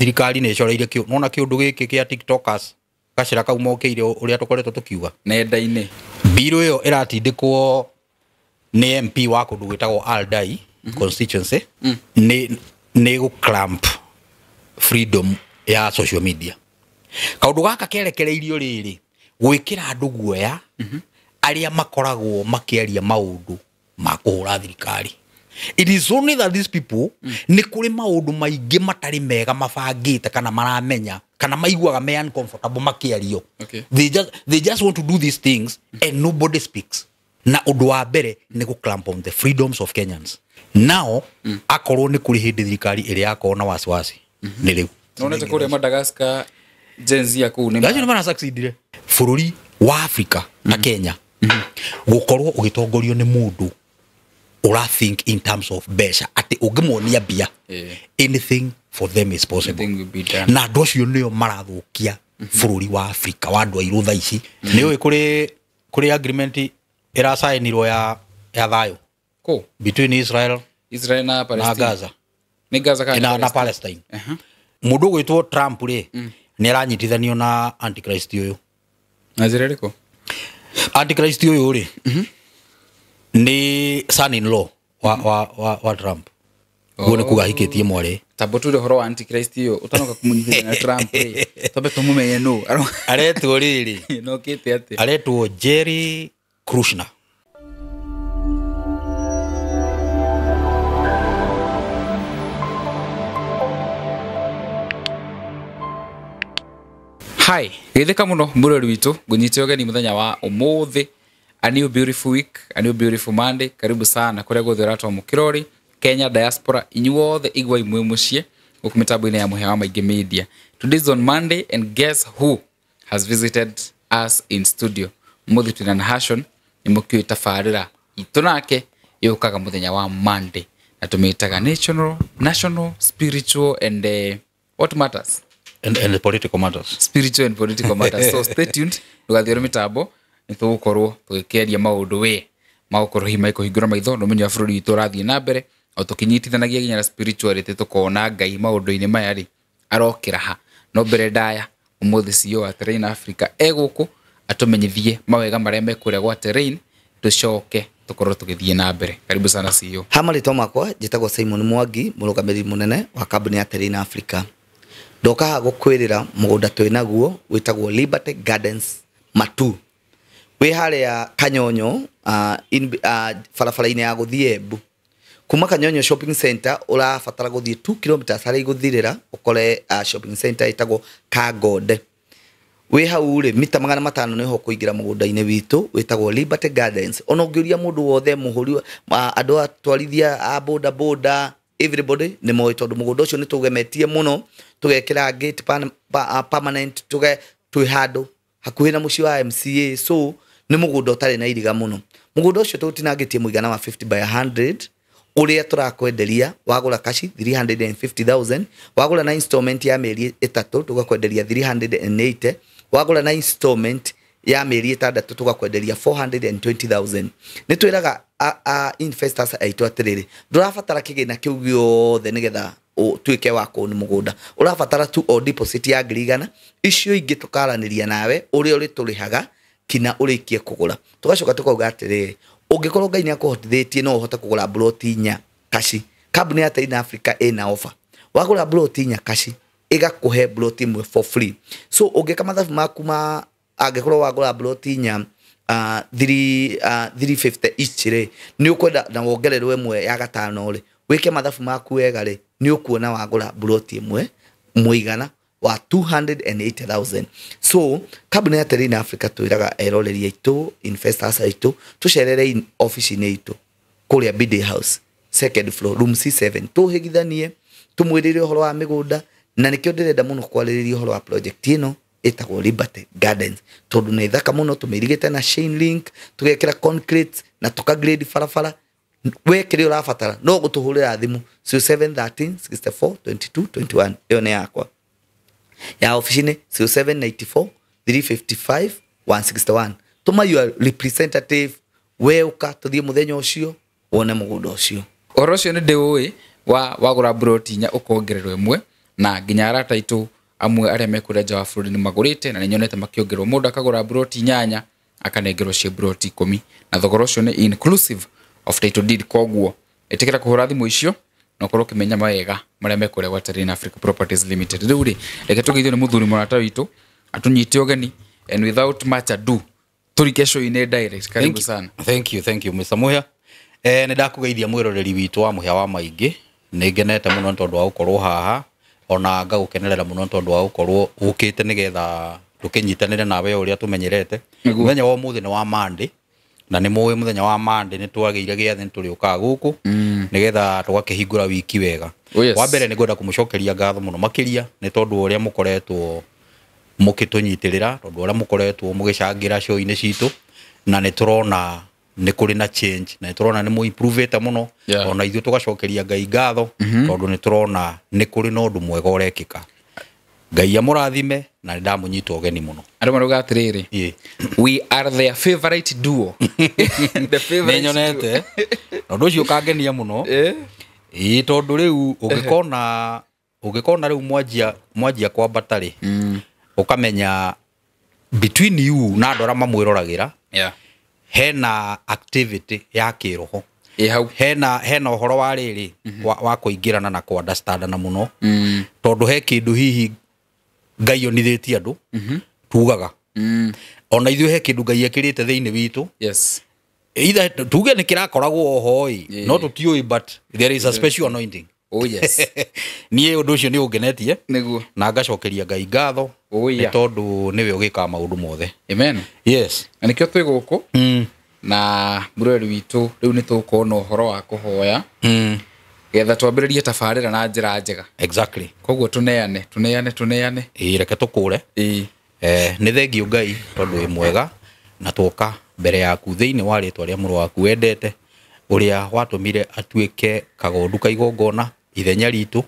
Thirikari nĩ ĩcoreire kĩu nona kĩũndũ gĩkĩ kĩa tiktokers gacĩra kau mokĩire ũrĩa tũkoretwo tũkiuga nenda-inĩ. Mbirũ ĩyo ĩratindĩkwo nĩ MP wa kũndũ gwĩtagwo Aldai constituency nĩ gũ clamp freedom ya social media. Kaũndũ gaka kerekereirio rĩrĩ gwĩkĩra andũ guoya arĩa makoragwo makĩaria maũndũ ma kũhũra thirikari. It is only that these people nĩ kũrĩ maũndũ maingĩ matarĩ mega mabangĩte kana maramenya kana maiguaga me uncomfortable makĩario. Okay. They just want to do these things and nobody speaks. Na ũndũ wa mbere nĩ gũ clamp on the freedoms of Kenyans. Now akorwo nĩ kũrĩ hĩndĩ thirikari ĩrĩa yakorwo na wasiwasi nĩ rĩu. Nonete kũrĩa Madagascar Gen Z ya kũu nĩ Acio nĩ marasucceedire. Bũrũri wa Africa na Kenya gũkorwo ũgĩtongorio nĩ mũndũ ũra think in terms of mbeca atĩ ũngĩmuonia mbia anything for them is possible. Anything will be done. Na andũ acio nĩo marathũkia bũrũri wa Africa wa andũ airũ thaa ici. Nĩ ũĩ kũrĩ agreement ĩracainirwo ya thayũ Kũ? between Israel Israel na na Palestine. Gaza. Nĩ Gaza kana Na Palestine? Palestine. Mũndũ ũgwĩtwo Trump rĩ nĩ aranyitithanio na antichrist ũyũ. Na njĩra ĩrĩkũ? Antichrist ũyũ rĩ nĩ son in law wa Trump. Ũguo nĩ kuga ahikĩtie mwarĩ. Tamba ture ũhoro wa antichrist ũyũ ũtanoka kũmũnyitithania na Trump rĩ twambe tũmũmenye nũ. Aretwo rĩrĩ Nokĩte atĩa? Aretwo Jerry Kushner. Hi, geithĩka mũno mũrori witũ ngũnyite ũgeni mũthenya wa ũmũthĩ. A new beautiful week, a new beautiful Monday. Karibu sana kũrĩa guothe ũratwamũkĩra ũrĩ Kenya diaspora inyuothe igwai mwĩ mũciĩ gũkũ mĩtambo-inĩ ya Mũhĩa wa Maingĩ Media. Today is on Monday and guess who has visited us in studio. Mũthĩ twĩna Nahashon nĩ mũkĩũĩ tabarĩra itũ nake yũkaga mũthenya wa Monday na tũmĩtaga national spiritual and what matters And the political matters. Spiritual and political matters. So stay tuned, ndũgathiĩ mĩtambo nĩ tũgũkorwo tũgĩkĩaria maũndũ we magũkorwo hihi maikũhingũra maitho na ũmenyo wa bũrũri witũ ũrathiĩ na mbere o tũkĩnyitithanagia nginya na spirituality tũkona Ngai maũndũ-inĩ maya rĩ arokĩra ha. No mbere ndaya ũmũthĩ CEO wa Terrain Africa e gũkũ atũmenyithie mawega marĩa me kũrĩa gwa Terrain tũcoke tũkorwo tũgĩthiĩ na mbere. Karibu sana CEO. Ha marĩtwa makwa njĩtagwo Simon Mwangi, mũrũgamĩrĩri mũnene wa kambuni ya Terrain Africa. Ndoka haha gũkwĩrĩra mũgũnda twĩ naguo wĩtagwo Liberty Gardens Matu. Wĩ harĩa Kanyonyo, barabara-inĩ ya gũthiĩ Embu. Kuma Kanyonyo shopping center ũrabatara gũthiĩ 2 kilometers harĩa igũthirĩra ũkore shopping center ĩtagwo Kangonde. Wĩ hau rĩ mita 500 nĩho kũingĩra mũgũnda-inĩ witũ wĩtagwo Liberty Gardens. Ona ũngĩũria mũndũ wothe mũhũri andũ atwarithia a boda boda everybody nĩ moĩ tondũ mũgũnda ũcio nĩ tũgemetie mũno tũgekĩra gate permanent tuge twĩ handũ hakuhĩ na mũciĩ wa MCA, so nĩ mũgũnda ũtarĩ na iriga mũno. Mũgũnda ũcio tũtinangĩtie mũigana wa 50 by 100 ũrĩa tũrakwenderia wagũra kashi 350,000, wagũra na installment ya mĩeri 3 tũgakwenderia 380, wagũra na installment ya mĩeri 6 tũgakwenderia 420,000. Nĩ twĩraga investors aitũ atĩrĩrĩ, ndũrabatara kĩgĩna kĩu gĩothe nĩgetha ũtuĩke wa kũona mũgũnda, ũrabatara tu o deposit ya ngiri igana, icio ingĩ tũkaranĩria nawe ũrĩa ũrĩtũrĩhaga kinya ũrĩkie kũgũra. Tũgacoka tũkauga atĩrĩrĩ, ũngĩkorwo Ngai nĩakũhotithĩtie no ũhote kũgũra mburoti inya kashi, kambuni ya Terrain Africa ĩna offer, wagũra mburoti inya kashi ĩgakũhe mburoti ĩmwe for free. So ũngĩka mathabu maku ma angĩkorwo wagũra mburoti inya 350 each rĩ, nĩ ũkwenda na wongererwo ĩmwe ya gatano rĩ, wĩke mathabu maku wega rĩ, nĩ ũkuona wagũra mburoti ĩmwe mũigana wa 280,000. So kambuni ya Terrain Africa twĩraga eroreri aitũ, investors aitũ, tũcerere ofici-inĩ itũ kũrĩa BD House second floor room C7, tũhĩgithanie tũmwĩrĩre ũhoro wa mĩgũnda, na nĩkĩo ndĩrenda mũno kwarĩrĩria ũhoro wa project ĩno ĩtagwo Liberty Gardens tondũ nĩ thaka mũno, tũmĩirigĩte na chain link, tũgekĩra concrete na tũkagrade barabara. We kĩrĩa ũrabatara no gũtũhũrĩra thimũ 0713 64 22 21, ĩyo nĩ yakwa. Ya ofici-inĩ 0794 355 161. Tũma your representative, we ũka tũthiĩ mũthenya ũcio wone mũgũnda ũcio. Ũhoro ũcio nĩ ndĩũĩ wa wagũra mburoti inya ũkongererwo ĩmwe. Na nginya arata aitũ amwe arĩa mekũrĩa nja wa bũrũri nĩ magũrĩte na nĩ nyonete makĩongererwo. Mũndũ akagũra mburoti 8 akanengerwo cie mburoti 10, na thogora ũcio nĩ inclusive of title deed. Koguo ĩtĩkĩra kũhũra thimũ icio na ũkorwo ũkĩmenya mawega marĩa mekũrĩa gwa Terrain Africa Properties Limited. Rĩu rĩ, reke tũgeithio nĩ mũthuri mũrata witũ atũnyite ũgeni, and without much ado tũrike show-inĩ direct. Karibu sana. Thank you, thank you Mr. Muhia. Nĩ ndakũgeithia mwĩroreri witũ wa Mũhĩa wa Maingĩ. Nĩ ngenete mũno nĩ tondũ wa gũkorwo haha, ona ngagũkenerera mũno nĩ tondũ wa gũkorwo ũkĩte nĩgetha tũkĩnyitanĩre nawe o ũrĩa tũmenyerete. Nĩguo. Mũthenya wa ũmũthĩ nĩ wa Monday, na nĩ mũĩ mũthenya wa Monday nĩ twagĩire gĩathĩ nĩ tũrĩũkaga gũkũ nĩgetha tũgakĩhingũra wiki wega. Oh, yes. Wa mbere nĩ ngwenda kũmũcokeria ngatho mũno makĩria nĩ tondũ wa ũrĩa mũkoretwo mũkĩtũnyitĩrĩra, tondũ ũrĩa mũkoretwo mũgĩcangĩra show-inĩ citũ, na nĩ tũrona nĩ kũrĩ na change, na nĩ tũrona nĩ mũimprovĩte mũno. Yeah. Ona ithuĩ tũgacokeria Ngai ngatho tondũ nĩ tũrona nĩ kũrĩ na ũndũ mwega ũrekĩka. Ngai amũrathime, na nĩ ndamũnyita ũgeni mũno. Andũ marauga atĩrĩrĩ, Ĩĩ. we are their favorite duo. The favorite Nĩ nyonete na ũndũ ũcio ũkangenia mũno. Duo. Ĩĩ, tondũ rĩu ũngĩkona rĩu mwanjia kwambata rĩ, ũkamenya between you na andũ arĩa mamwĩroragĩra Yeah. hena activity ya kĩroho, Ĩ hau. hena ũhoro wa rĩrĩ wa kũingĩrana na kũ-understandana mũno, tondũ he kĩndũ hihi Ngai onithĩtie andũ tugaga, ona ithuĩ he kĩndũ Ngai ekĩrĩte thĩinĩ witũ. Yes. Either tuge nĩ kĩrakoragwo oho ĩ, Yeah. no tũtiũĩ, but there is a special anointing. Oh yes. Niĩ ũndũ ũcio nĩ ũngenetie Nĩguo. na ngacokeria Ngai ngatho Oh, nĩ yeah. tondũ nĩwe ũgĩkaga maũndũ mothe. Amen. Yes. Na nĩkĩo twĩ gũkũ na mũroreri witũ rĩu nĩ tũgũkorwo na ũhoro wa kũhoya getha twambĩrĩrie tabarĩra na njĩra njega. Exactly. Koguo tũneane tũneane tũneane. Ĩĩ, reke tũkũre. Ĩĩ. Nĩ thengio Ngai tondũ wĩ mwega, na twoka mbere yaku thĩinĩ wa rĩtwa rĩa mũrũ waku wendete, ũrĩa watũmire atuĩke kagondu ka igongona ithenya ritũ,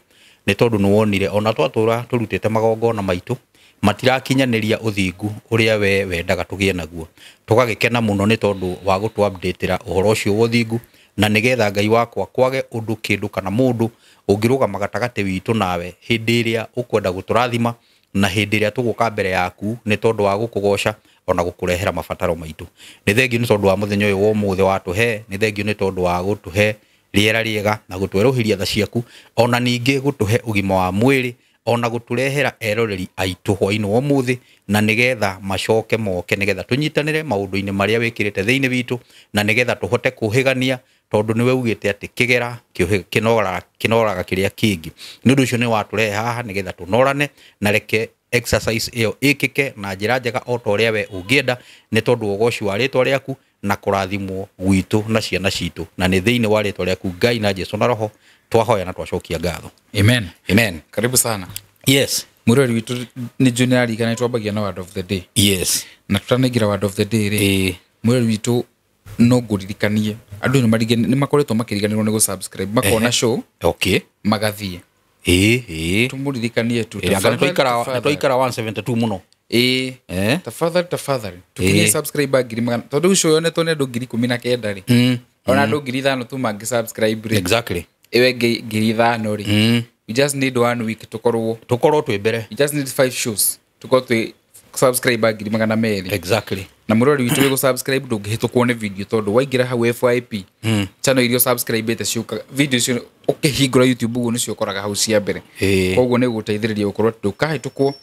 nĩ tondũ nĩ wonire ona twatũra tũrutĩte magongona maitũ matirakinyanĩria ũthingu ũrĩa we wendaga tũgĩe naguo. Tũgagĩkena mũno nĩ tondũ wa gũtũ-updatĩra ũhoro ũcio wa ũthingu, na nĩgetha Ngai wakwa kwage ũndũ kĩndũ kana mũndũ ũngĩrũgama gatagatĩ witũ nawe hĩndĩ ĩrĩa ũkwenda gũtũrathima na hĩndĩ ĩrĩa tũgũka mbere yaku nĩ tondũ wa gũkũgoca ona gũkũrehera mabataro maitũ. Nĩ thengio nĩ tondũ wa mũthenya ũyũ wa ũmũthĩ watũhe, nĩ thengio nĩ tondũ wa gũtũhe rĩera rĩega na gũtwerũhĩria tha ciaku, ona ningĩ gũtũhe ũgima wa mwĩrĩ, ona gũtũrehera eroreri aitũ hwainĩ wa ũmũthĩ, na nĩgetha macoke moke, nĩgetha tũnyitanĩre maũndũ-inĩ marĩa wĩkĩrĩte thĩinĩ witũ, na nĩgetha tũhote kũhĩgania, tondũ nĩwe ugĩte atĩ kĩgera kĩnoraga kĩrĩa kĩngĩ. Nĩ ũndũ ũcio nĩ watũrehe haha nĩgetha tũnorane, na reke exercise ĩyo ĩkĩke na njĩra njega o ta ũrĩa we ũngĩenda, nĩ tondũ wa ũgoci wa rĩtwa rĩaku na kũrathimwo gwitũ na ciana citũ, na nĩ thĩinĩ wa rĩtwa rĩaku Ngai na Jesũ na Roho twahoya na twacokia ngatho. Amen. Amen. Karibu sana. Yes. Mũroreri witũ nĩ njũĩ nĩ ararikana twambagia na word of the day. Yes. Na tũtanaingĩra word of the day rĩ, Ĩĩ. mũroreri witũ no ngũririkanie andũ nĩ makoretwo makĩriganĩrwo nĩ gũ-subscribe, makona show Okay. magathiĩ. Ĩĩ, ĩĩ. Tũmũririkanie tu. Ĩĩ, anga nĩ twaikara 172 mũno. Ĩĩ. Eh? Tafadhali, tafadhali. Tũkinyie Ĩĩ. subscriber 100,000 tondũ ũcio yonetwo nĩ andũ 19,000 rĩ. Ona andũ 5,000 tu mangĩ subscribe rĩ. Exactly. Ĩwe 5,000 rĩ. We just need 1 week tũkorwo. Tũkorwo twĩ mbere. We just need 5 shows. Tũkorwo twĩ subscriber 200,000. Exactly. Na mũrori witũ wĩ gũ-subscribe ndũngĩhĩtũkwo nĩ video tondũ waingĩra hau FYP channel iria ũsubscribĩte ciũkaga video icio ũkĩhingũra YouTube ũguo nĩcio ũkoraga hau cia mbere. Ĩĩ. Koguo nĩ gũteithĩrĩria gũkorwo atĩ ndũkahĩtũkwo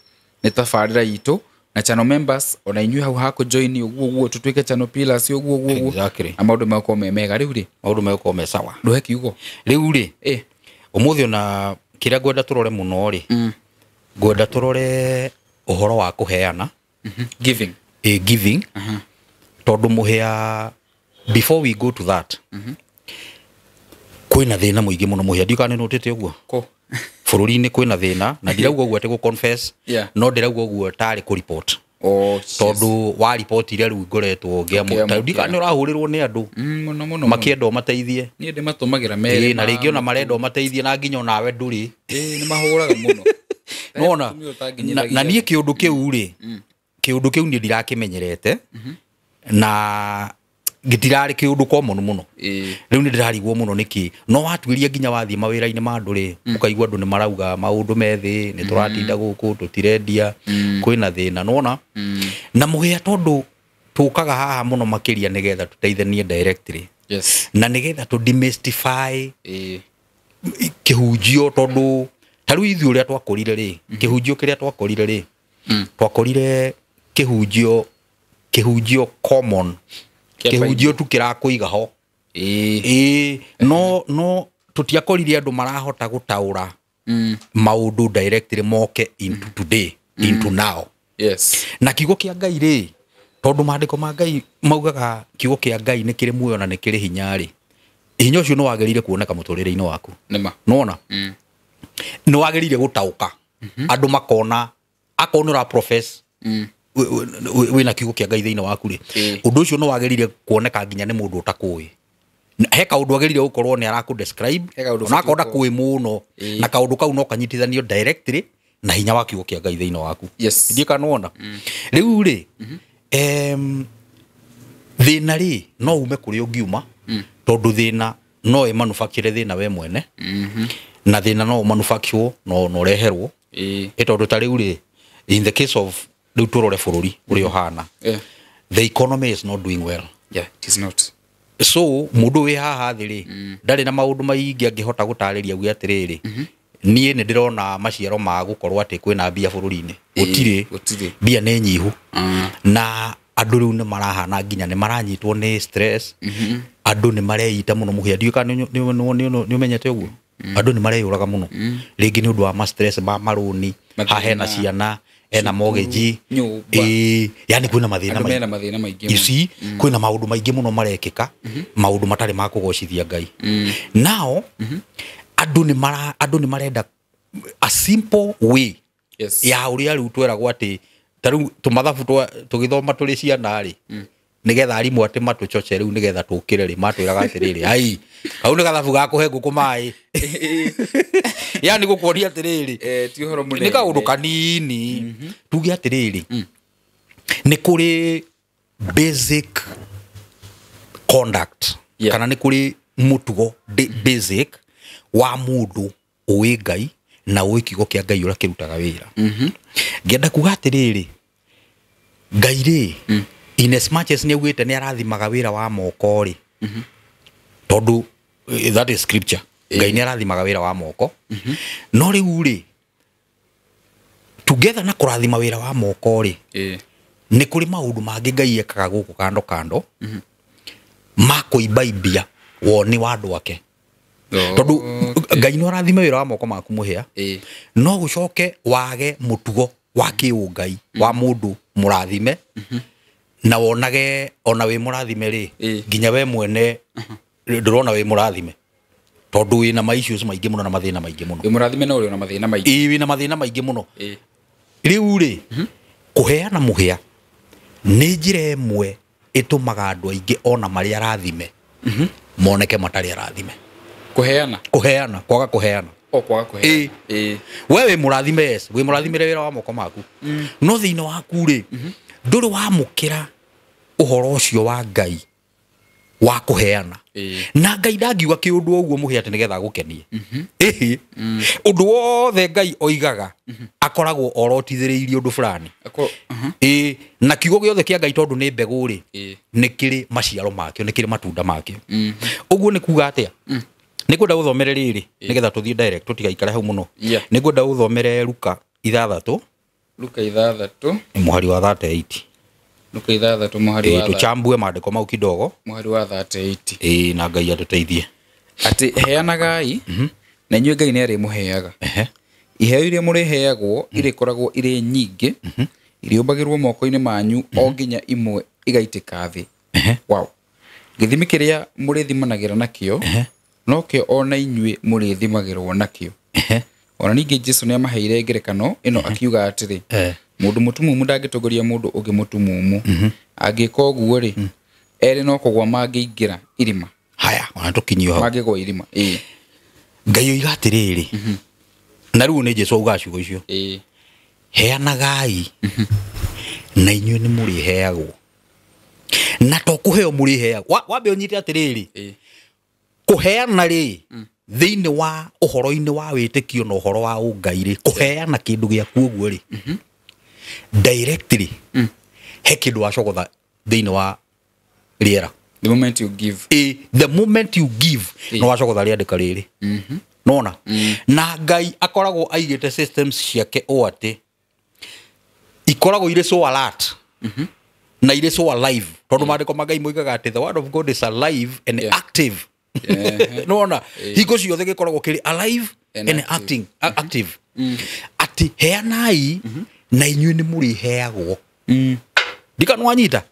nĩ tabarĩra itũ na channel members ona inyuĩ hau hakũ join ũguo ũguo tũtuĩke channel pillars ũguo ũguo ũguo. Exactly. Na maũndũ megũkorwo me mega. Rĩu rĩ, Maũndũ megũkorwo me sawa. ndũhe kiugo. Rĩu rĩ, Ĩ. ũmũthĩ ona kĩrĩa ngwenda tũrore mũno rĩ, ngwenda tũrore ũhoro wa kũheana. Giving. A giving. Tondũ mũhĩa, before we go to that, kwĩna thĩna mũingĩ mũno mũhĩa, ndiũĩ kana nĩ nũtĩte ũguo. Kũ? Bũrũri-inĩ kwĩna thĩna, na ndirauga ũguo atĩ gũ confess, Yeah. no ndĩrauga ũguo tarĩ kũ report. Oh, yes. Tondũ wa report iria rĩu ngoretwo ngĩamũ- Ũkĩamũkĩra. ta ndiũĩ kana nĩ ũrahũrĩrwo nĩ andũ Mũno, mũno, mũno. makĩenda ũmateithie. Niĩ ndĩmatũmagĩra merĩ Ĩĩ, na rĩngĩ ona marenda ũmateithie na nginya onawe ndũrĩ. Ĩĩ, nĩ mahũraga mũno. Nĩwona? Mũtumia ũtanginyithagia. Na niĩ kĩũndũ kĩu rĩ, kĩũndũ kĩu niĩ ndirakĩmenyerete, na Gĩtirarĩ kĩũndũ common mũno. Ĩĩ. Rĩu nĩ ndĩrarigwo mũno nĩkĩ no watuĩria nginya wathiĩ mawĩra-inĩ ma andũ rĩ, ũkaigua andũ nĩ marauga maũndũ me thĩ, nĩ tũratinda gũkũ tũtirendia, kwĩna thĩna nona na mũhĩa, tondũ tũkaga haha mũno makĩria nĩgetha tũteithanie directly na nĩgetha tũ demystify kĩhunjio, tondũ ta rĩu ithuĩ ũrĩa twakũrire rĩ, kĩhunjio kĩrĩa twakorire rĩ, twakorire kĩhunjio common. Kĩa. Kĩhunjio tu kĩrakũiga ho. Ĩĩ, no tũtiakorire andũ marahota gũtaũra maũndũ directly moke into today, into now. Na kiugo kĩa Ngai rĩ, tondũ maandĩko ma Ngai maugaga kiugo kĩa Ngai nĩ kĩrĩ muoyo na nĩ kĩrĩ hinya rĩ, hinya ũcio nĩ wagĩrĩire kuoneka mũtũrĩre-inĩ waku. Nĩma. Nona nĩ wagĩrĩire gũtaũka, andũ makona akorwo nĩ ũra profess wĩna kiugo kĩa Ngai thĩinĩ waku rĩ, ũndũ ũcio nĩ wagĩrĩire kuoneka nginya nĩ mũndũ ũtakũĩ. He kaũndũ agĩrĩire gũkorwo nĩ arakũ describe, He kaũndũ onakorwo ũbatiĩ ndakũĩ mũno, na kaũndũ kau no kanyitithanio directly na hinya wa kiugo kĩa Ngai thĩinĩ waku. Ndiĩ kana wona rĩu rĩ, thĩna rĩ no ume kũrĩa ũngiuma, tondũ thĩna no ĩ manufacture thĩna we mwene, na thĩna no manufacture no ũreherwo. Ĩ tondũ ta rĩu rĩ, in the case of rĩu tũrore bũrũri ũrĩa ũhana, the economy is not doing well. Yeah, it is not. So mũndũ wĩ haha thĩ rĩ, ndarĩ na maũndũ maingĩ angĩhota gũtarĩria auge atĩrĩrĩ, niĩ nĩ ndĩrona maciaro ma gũkorwo atĩ kwĩna mbia bũrũri-inĩ. Gũtirĩ. Gũtirĩ. Mbia nĩ nyihu, na andũ rĩu nĩ marahana nginya nĩ maranyitwo nĩ stress. Andũ nĩ mareita mũno mũhĩa, ndiũĩ kana nĩ ũmenyete ũguo, andũ nĩ mareyũraga mũno rĩngĩ nĩ ũndũ wa ma stress ma marũni. Mathĩna. Haha hena ciana, ena mortgage. Nyũmba. Ĩĩ, yani kwĩna mathĩna Andũ maingĩ. mena mathĩna maingĩ You mũno. see, kwĩna maũndũ maingĩ mũno marekĩka, maũndũ matarĩ ma kũgocithia Ngai. Now andũ nĩ marenda a simple way ya ũrĩa rĩu tweragwo atĩ ta rĩu tũmathabu tũgĩthoma tũrĩ ciana rĩ, nĩgetha arimũ atĩ matũcoce rĩu nĩgetha tũkĩre rĩ, matwĩraga atĩrĩrĩ, ai kau nĩ gathabu ga kũhe ngũkũ maĩ, yani gũkuonia atĩrĩrĩ, Ti ũhoro mũnene. nĩ kaũndũ kanini. Tuge atĩrĩrĩ, nĩ kũrĩ basic conduct kana nĩ kũrĩ mũtugo basic wa mũndũ ũĩ Ngai na ũĩ kiugo kĩa Ngai ũrĩa kĩrutaga wĩra. Ngĩenda kuga atĩrĩrĩ, Ngai rĩ, in as much as nĩ augĩte nĩ arathimaga wĩra wa moko rĩ, tondũ that is scripture, Ngai nĩ arathimaga wĩra wa moko, no rĩu rĩ, together na kũrathima wĩra wa moko rĩ, nĩ kũrĩ maũndũ mangĩ Ngai ekaga gũkũ kando kando ma kũimbaimbia woni wa andũ ake, tondũ Ngai nĩ ũrathima wĩra wa moko maku mũhĩa, no gũcoke wage mũtugo wa kĩũngai wa mũndũ mũrathime, na wonage ona wĩ mũrathime rĩ, nginya we mwene ndũrona wĩ mũrathime, tondũ wĩna ma issues maingĩ mũno na mathĩna maingĩ mũno. Wĩ mũrathime no ũrĩ na mathĩna maingĩ. Ĩĩ, wĩna mathĩna maingĩ mũno. Rĩu rĩ, kũheana mũhĩa nĩ njĩra ĩmwe ĩtũmaga andũ aingĩ ona marĩ arathime moneke matarĩ arathime. Kũheana. Kũheana, kwaga kũheana. O kwaga kũheana. We wĩ mũrathime, yes, wĩ mũrathimĩre wĩra wa moko maku, no thĩinĩ waku rĩ, ndũrĩ wamũkĩra ũhoro ũcio wa Ngai wa kũheana. Na Ngai ndangiuga kĩũndũ o ũguo mũhĩa atĩ nĩgetha agũkenie. Ĩhĩ, ũndũ wothe Ngai oigaga akoragwo orotithĩrĩirie ũndũ fulani. Ĩĩ, na kiugo gĩothe kĩa Ngai, tondũ nĩ mbegũ rĩ, nĩ kĩrĩ maciaro makĩo, nĩ kĩrĩ matunda makĩo. Ũguo nĩ kuga atĩa? Nĩ ngwenda gũthomere rĩrĩ nĩgetha tũthiĩ direct, tũtigaikare hau mũno. Nĩ ngwenda gũthomere Luka 6. Luka 6. Mũhari wa 38. Luka 6 mũhari wa Tũchambue maandĩko mau kidogo. Mũhari wa 38. Ĩĩ, na Ngai atũteithie. Atĩ heanagai na inyuĩ Ngai nĩ arĩmũheaga. Iheo iria mũrĩheagwo irĩkoragwo irĩ nyingĩ, irĩũmbagĩrwo moko-inĩ manyu o nginya imwe igaitĩka thĩ. Wow. Gĩthimi kĩrĩa mũrĩthimanagĩra nakĩo nokĩo ona inyuĩ mũrĩthimagĩrwo nakĩo. Ona ningĩ Jesu nĩ amaheire ngerekano ĩno akiuga atĩrĩ, mũndũ mũtumumu ndangĩtongoria mũndũ ũngĩ mũtumumu, angĩka ũguo rĩ, erĩ no kũgwa mangĩingĩra irima. Haya, ona tũkinyio hau. Mangĩgwa irima, ĩĩ. Ngai oiga atĩrĩrĩ, na rĩu nĩ Jesu auga ciugo icio, heanagai na inyuĩ nĩ mũrĩheagwo. Na to kũheo mũrĩheagwo. Wambe ũnyite atĩrĩrĩ, kũheana rĩ thĩinĩ wa ũhoro-inĩ wa wĩtĩkio na ũhoro wa ũngai rĩ, kũheana kĩndũ gĩaku ũguo rĩ, directly he kĩndũ wacogotha thĩinĩ wa rĩera. The moment you give. The moment you give, no wacogotha rĩandĩka rĩrĩ. Nona na Ngai akoragwo aigĩte systems ciake ũũ atĩ ikoragwo irĩ so alert na irĩ so alive, tondũ maandĩko ma Ngai moigaga atĩ the word of God is alive and active. Nona hingo ciothe gĩkoragwo kĩrĩ alive and acting, active. Atĩ heanai na inyuĩ nĩ mũrĩheagwo. Ndikanwanyita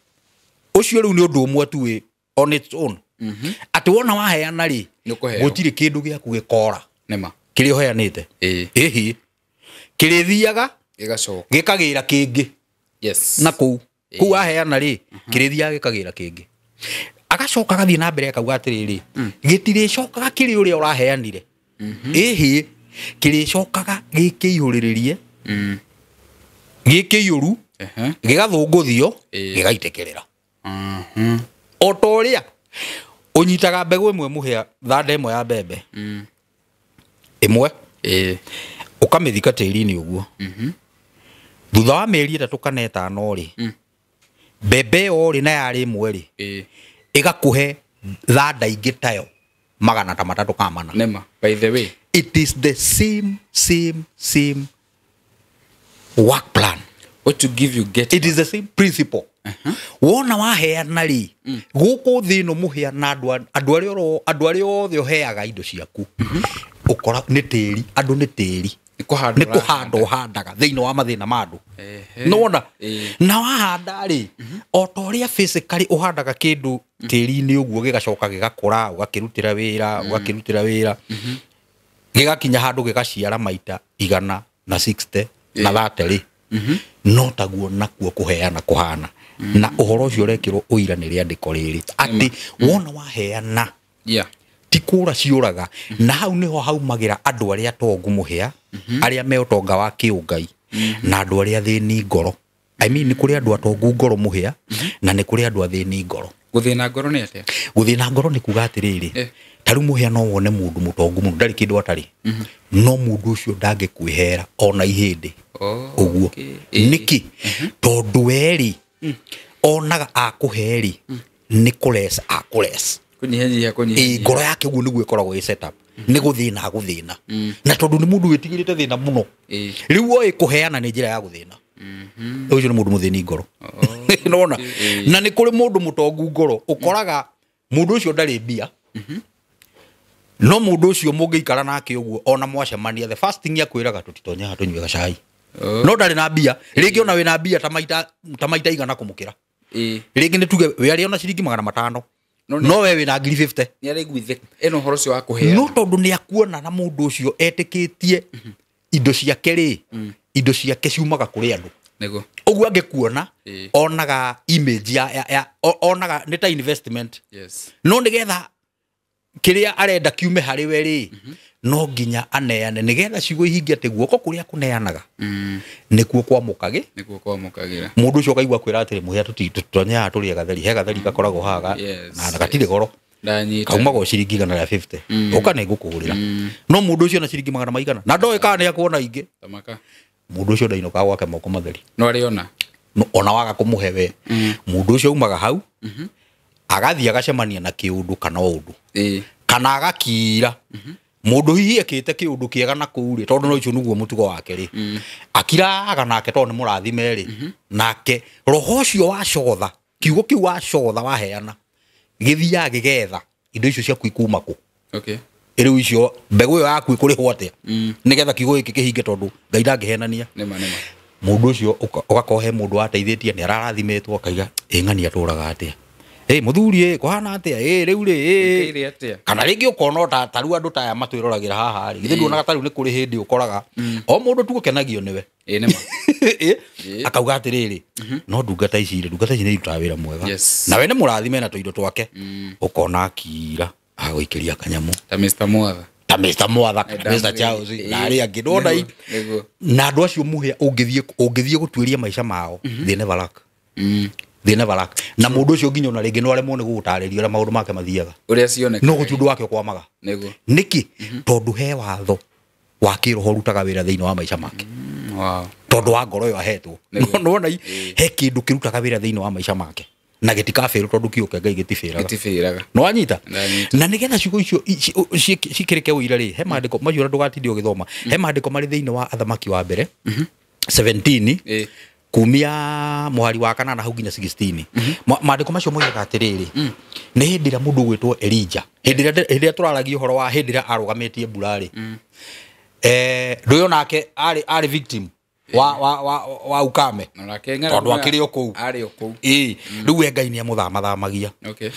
ũcio rĩu nĩ ũndũ ũmwe tu wĩ on its own. Atĩ wona waheana rĩ, gũtirĩ kĩndũ gĩaku gĩkora nĩma kĩrĩa ũheanĩte. Ĩhĩ kĩrĩthiaga gĩgacoka gĩkagĩra kĩngĩ. Yes. Na kũu kũu waheana rĩ, kĩrĩthiaga gĩkagĩra kĩngĩ. Agacoka agathiĩ na mbere akauga atĩrĩrĩ, gĩtirĩcokaga kĩrĩ ũrĩa ũraheanire. Ĩhĩ kĩrĩcokaga gĩkĩihũrĩrĩrie, gĩkĩiyũru, gĩgathũngũthio, gĩgaitĩkĩrĩra. O ta ũrĩa ũnyitaga mbegũ ĩmwe mũhĩa, thanda ĩmwe ya mbembe ĩmwe, ũkamĩthika tĩri-inĩ ũguo. Thutha wa mĩeri 3 kana 5 rĩ, mbembe ĩyo rĩ na yarĩ ĩmwe rĩ, ĩgakũhe thanda ingĩ tayo 300 kana 400. Nema, by the way, it is the same work plan. What you give you get. It is the same principle. Wona waheana rĩ, gũkũ thĩ ĩno mũhĩa na andũ arĩa othe ũheaga indo ciaku, ũkora nĩ tĩri, andũ nĩ tĩri, nĩ kũhanda ũhandaga thĩinĩ wa mathĩna ma andũ. Nĩwona? Na wahanda rĩ, o ta ũrĩa physically ũhandaga kĩndũ tĩri-inĩ ũguo gĩgacoka gĩgakũra, ũgakĩrutĩra wĩra, ũgakĩrutĩra wĩra, gĩgakinya handũ gĩgaciara maita 160 na 30 rĩ, no taguo nakuo kũheana kũhana. Na ũhoro ũcio ũrekĩrwo ũira nĩ rĩandĩko rĩrĩ atĩ wona waheana ti kũra ciũraga. Na hau nĩho haumagĩra andũ arĩa atongu mũhĩa, arĩa me ũtonga wa kĩũngai, na andũ arĩa athĩni ngoro. I mean, nĩ kũrĩ andũ atongu ngoro mũhĩa, na nĩ kũrĩ andũ athĩni ngoro. Gũthĩna ngoro nĩ atĩa? Gũthĩna ngoro nĩ kuga atĩrĩrĩ, ta rĩu mũhĩa no wone mũndũ mũtongu mũno ndarĩ kĩndũ atarĩ, no mũndũ ũcio ndangĩkwĩhera ona ihĩndĩ ũguo. Nĩkĩ? Tondũ we rĩ, onaga akũhe rĩ, nĩ kũresa akũresa. Kũnyihanyihia. Ngoro yake ũguo nĩguo ĩkoragwo ĩ set up. Nĩ gũthĩna agũthĩna. Na tondũ nĩ mũndũ wĩtigĩrĩte thĩna mũno, rĩu oĩ kũheana nĩ njĩra ya gũthĩna. Ũcio nĩ mũndũ mũthĩni ngoro. Nĩwona? Na nĩ kũrĩ mũndũ mũtongu ngoro, ũkoraga mũndũ ũcio ndarĩ mbia, no mũndũ ũcio mũngĩikara nake ũguo ona mwacemania, the first thing akwĩraga tũtitonyaga tũnyue gacai. No ndarĩ na mbia, rĩngĩ ona wĩna mbia ta maita 100 kũmũkĩra. Rĩngĩ nĩ tuge we arĩ ona ciringi 500, no we wĩna 50,000. Nĩ araiguithĩka ĩno ũhoro ũcio wa kũheana. No tondũ nĩ akuona na mũndũ ũcio etĩkĩtie indo ciake rĩ, indo ciake ciumaga kũrĩ andũ. Nĩguo. Ũguo angĩkuona, onaga image ya onaga nĩ ta investment. Yes. No nĩgetha kĩrĩa arenda kiume harĩ we rĩ, no nginya aneane nĩgetha ciugo ihinge atĩ guoko kũrĩa kũneanaga nĩkuo kwamũkagĩ, nĩkuo kwamũkagĩra. Mũndũ ũcio ũkaigua kwĩra atĩrĩ, mũhĩa tũtitonyaga tũrĩe gatheri, he gatheri gakoragwo haha na gatirĩ goro, kaumagwo ciringi 150, ũka nĩ ngũkũgũrĩra. No mũndũ ũcio na ciringi 200 na ndoĩ kana nĩ akuona ingĩ. Mũndũ ũcio ndainũkaga gwake moko matheri. No arĩona. Ona waga kũmũhe we, mũndũ ũcio aumaga hau agathiĩ agacemania na kĩũndũ kana ũndũ, kana agakira. Mũndũ hihi ekĩte kĩũndũ kĩega na kũu rĩ, tondũ no ũcio nĩguo mũtugo wake rĩ, akiraga nake tondũ nĩ mũrathime rĩ, nake roho ũcio wacotha, kiugo kĩu wacotha waheana, gĩthiaga gĩgetha indo icio ciaku ikuma kũ. Rĩu icio mbegũ ĩyo yaku ĩkũrĩhwo atĩa nĩgetha kiugo gĩkĩ kĩhinge, tondũ Ngai ndangĩhenania. Mũndũ ũcio ũgakorwo he mũndũ wateithĩtie nĩ ararathimĩtwo, akaiga ĩ ng'ani atũraga atĩa, ĩ mũthuri ĩ kũhana atĩa, ĩ rĩu rĩ ĩ. Kana rĩngĩ ũkona ta rĩu andũ ta aya matwĩroragĩra haha rĩ, githĩ nduonaga ta rĩu nĩ kũrĩ hĩndĩ ũkoraga o mũndũ tu ũkenagio nĩwe. Akauga atĩrĩrĩ, no ndungata ici rĩ, ndungata ici nĩ irutaga wĩra mwega, nawe nĩ mũrathime na tũindo twake, ũkona akira agũikĩria kanyamũ ta Mr. Mwatha, ta Mr. Mwatha kana Mr. Charles na arĩa angĩ. Ndona na andũ acio mũhĩa ũngĩthiĩ gũtuĩria maica mao, they never lack. They never lack. Na mũndũ ũcio nginya ona rĩngĩ no aremwo nĩ gũgũtarĩria ũrĩa maũndũ make mathiaga. Ũrĩa cionekaga. No gũtirĩ ũndũ wake ũkwamaga. Nĩguo. Nĩkĩ? Tondũ he watho wa kĩroho ũrutaga wĩra thĩinĩ wa maica make. Wow. Tondũ wa ngoro ĩyo ahetwo. Nĩguo. Nĩwona he kĩndũ kĩrutaga wĩra thĩinĩ wa maica make. Na gĩtikabĩrwo tondũ kiugo kĩa Ngai gĩtibĩraga. Gĩtibĩraga. Nĩwanyita? Ndanyita. Na nĩgetha ciugo icio cikĩrĩke ũira rĩ, he maandĩko macio ũrĩa ndũgatinde ũgĩthoma. He maandĩko marĩ thĩinĩ wa Athamaki wa mbere 17 kumia mũhari wa kanana hau nginya 16. Maandĩko macio moigaga atĩrĩrĩ, nĩ hĩndĩ ĩrĩa mũndũ ũgwĩtwo Elijah, hĩndĩ ĩrĩa tũraragia ũhoro wa hĩndĩ ĩrĩa arũgamĩtie mbura rĩ, ndũyũ nake arĩ victim wa ukame. Tondũ akĩrĩ o kũu. Arĩ o kũu. Ĩĩ, rĩu we Ngai nĩ amũthamathamagia. Okay.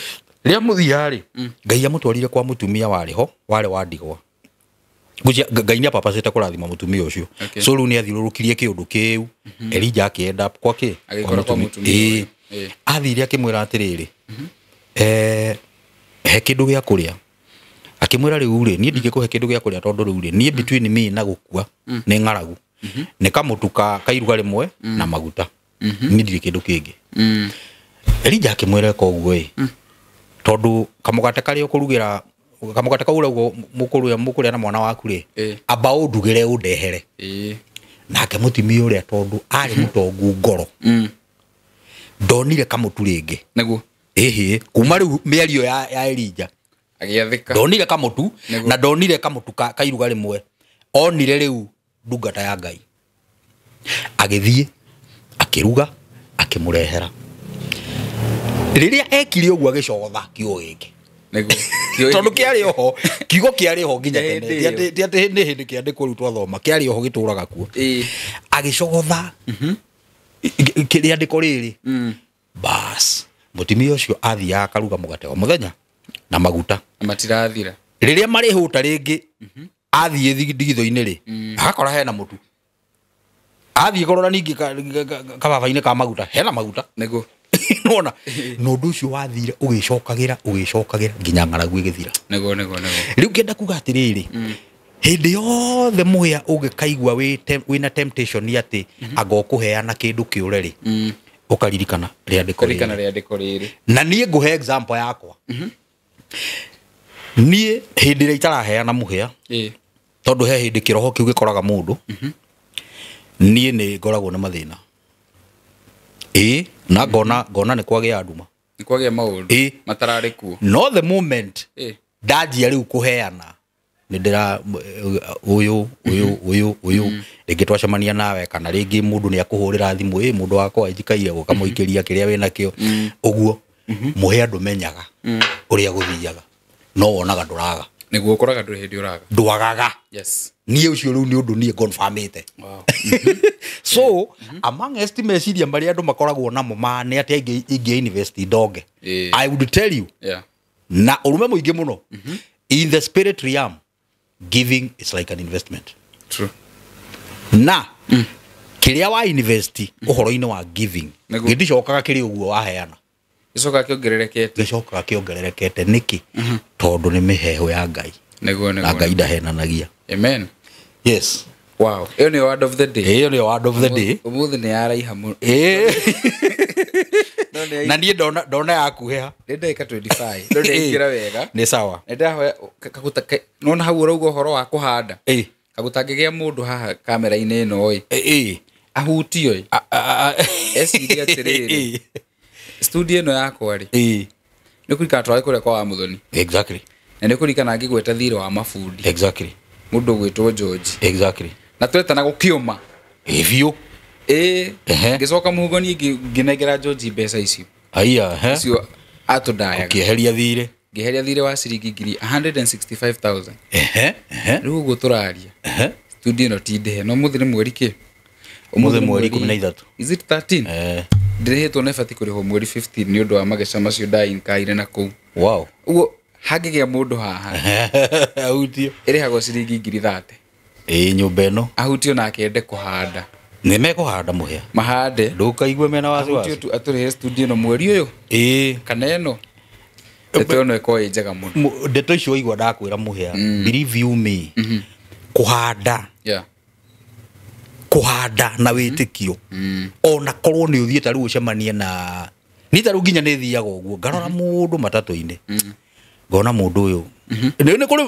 Rĩrĩa mũthia rĩ, Ngai amũtwarire kwa mũtumia warĩ ho, warĩ wa ndigwa. Ngai nĩ apapacĩte kũrathima mũtumia ũcio. Okay. So rĩu nĩ athiũrũrũkirie kĩũndũ kĩu. Elijah akĩenda kwa kĩ? Agĩkora kwa mũtumia Ĩĩ. ũyũ. Athire akĩmwĩra atĩrĩrĩ, he kĩndũ gĩa kũrĩa. Akĩmwĩra rĩu rĩ, niĩ ndingĩkũhe kĩndũ gĩa kũrĩa tondũ rĩu rĩ, niĩ between me na gũkua nĩ ng'aragu. Nĩ kamũtu ka iruga rĩmwe na maguta. Niĩ ndirĩ kĩndũ kĩngĩ. Elijah akĩmwĩra eka ũguo ĩ, tondũ kamũgate karĩa ũkũrugĩra, kamũgate kau ũrauga mũkũrĩa na mwana waku rĩ, amba ũndugĩre ũndehere. Nake mũtumia ũrĩa tondũ arĩ mũtongu ngoro, ndonire kamũtu rĩngĩ. Nĩguo. Ĩhĩ, kuma rĩu mĩario ya Elijah. Agĩathĩka. Ndonire kamũtu, na ndonire kamũtu ka iruga rĩmwe. Onire rĩu ndungata ya Ngai. Agĩthiĩ, akĩruga, akĩmũrehera. Rĩrĩa ekire ũguo agĩcotha kiugo gĩkĩ. Nĩguo. Tondũ kĩarĩ oho, kiugo kĩarĩ oho nginya Hĩndĩ tene. ĩyo. Ti atĩ nĩ hĩndĩ kĩandĩkwo rĩu twathoma, kĩarĩ oho gĩtũraga kuo. Agĩcotha rĩandĩko rĩrĩ. Bas, mũtumia ũcio athiaga akaruga mũgate wa mũthenya na maguta. Na matirathira. Rĩrĩa marĩhũta rĩngĩ, athiĩ ndigithũ-inĩ rĩ, agakora hena mũtu. Athiĩ kũrora ningĩ kababa-inĩ ka maguta, hena maguta. Nĩguo. Nĩwona? Na ũndũ ũcio wathire ũgĩcokagĩra, ũgĩcokagĩra nginya ng'aragu ĩgĩthira. Nĩguo, nĩguo, nĩguo. Rĩu ngĩenda kuga atĩrĩrĩ, hĩndĩ yothe mũhĩa ũngĩkaigua wĩna temptation atĩ anga ũkũheana kĩndũ kĩũre rĩ, ũkaririkana rĩandĩko rĩrĩ. Ũkaririkana rĩandĩko rĩrĩ. Na niĩ ngũhe example yakwa. Niĩ hĩndĩ ĩrĩa itaraheana mũhĩa, tondũ he hĩndĩ kĩroho kĩu gĩkoraga mũndũ, niĩ nĩ ngoragwo na mathĩna. Ĩĩ, na ngona nĩ kwagĩa nduma. Nĩ kwagĩa maũndũ matararĩ kuo. No the moment ndanjia rĩu kũheana, nĩ ndĩra ũyũ, ũyũ, ũyũ, ũyũ, rĩngĩ twacemania nawe kana rĩngĩ mũndũ nĩ akũhũrĩra thimũ, ĩ mũndũ wakwa njikaire ũkamũikĩria kĩrĩa wĩnakĩo. Ũguo mũhĩa ndũmenyaga ũrĩa gũthiaga, no wonaga ndũraga. Nĩguo ũkoraga ndũrĩ hĩndĩ ũraga. Ndwagaga. Yes. Niĩ ũcio rĩu nĩ ũndũ niĩ confirmĩte. Wow. So, among meciria marĩa andũ makoragwo namo ma nĩ atĩ ingĩ invest ndonge. I would tell you. Na ũrume mũingĩ mũno. In the spirit realm, giving is like an investment. True. Na kĩrĩa wa invest ũhoro-inĩ wa giving, gĩticokaga kĩrĩ ũguo waheana. Gĩcokaga kĩongererekete. Gĩcokaga kĩongererekete nĩkĩ? Tondũ nĩ mĩheho ya Ngai. Nĩguo, nĩguo. Na Ngai ndahenanagia. Amen. Yes. Wow. Ĩyo nĩyo word of the day. Ĩyo nĩyo word of the day. Ũmũthĩ nĩ yaraiha mũno. Na niĩ ndona yakuhĩha. Nĩ ndagĩka 25. No nĩ wega. Nĩ sawa. Nĩ ndahoya kaguta nona hau ũrauga ũhoro wa kũhanda. Kagũtangĩgĩa mũndũ haha kamera-inĩ ĩno ĩ. Ahutio ĩ. Eciria atĩrĩrĩ. Studio ĩno yakwa rĩ. Nĩ kũririkana twarĩ kũrĩa kwa Wamuthoni. Exactly. Na nĩ kũririkana ngĩgweta thirĩ wa mabundi. Exactly. Mũndũ ũgwĩtwo George. Exactly. Na twetana gũkĩũma. Ĩ biũ. Ngĩcoka mũhuko niĩ ngĩnengera George mbeca icio. Aya, ehe. Icio atũndayaga. Ũkĩeheria thirĩ. Ngĩeheria thirĩ wa ciringi ngiri 165,000. Ehe, ehe. Rĩu ũguo tũraria. Ehe. Studio ĩno ti ndĩhe. No ũmũthĩ nĩ mweri kĩ? Ũmũthĩ mweri 13. Is it 13? Ndĩrĩhĩtwo na ĩbatiĩ kũrĩhwo mweri 15 nĩ ũndũ wa mageca macio ndainkaire na kũu. Wow. Ũguo hangĩgĩa mũndũ haha. Ahutio. Ĩrĩhagwo ciringi ngiri 30. Ĩĩ nyũmba ĩno. Ahutio na akende kũhanda. Nĩ mekũhanda mũhĩa. Mahande. Ndũkaigue mena wasiwasi. Ahutio tu atũrĩhe studio ĩno mweri ũyũ. Ĩĩ. Kana ĩno. Ndeto ĩno ĩkorwo ĩ njega mũno. Ndeto icio waigua ndakwĩra mũhĩa. Believe you me. Kũhanda. Yeah. Kũhanda na wĩtĩkio. Ona korwo nĩ ũthiĩte rĩu ũcemanie na Niĩ ta rĩu nginya nĩ thiaga ũguo ngarora mũndũ matatũ-inĩ, ngona mũndũ ũyũ nĩ kũrĩ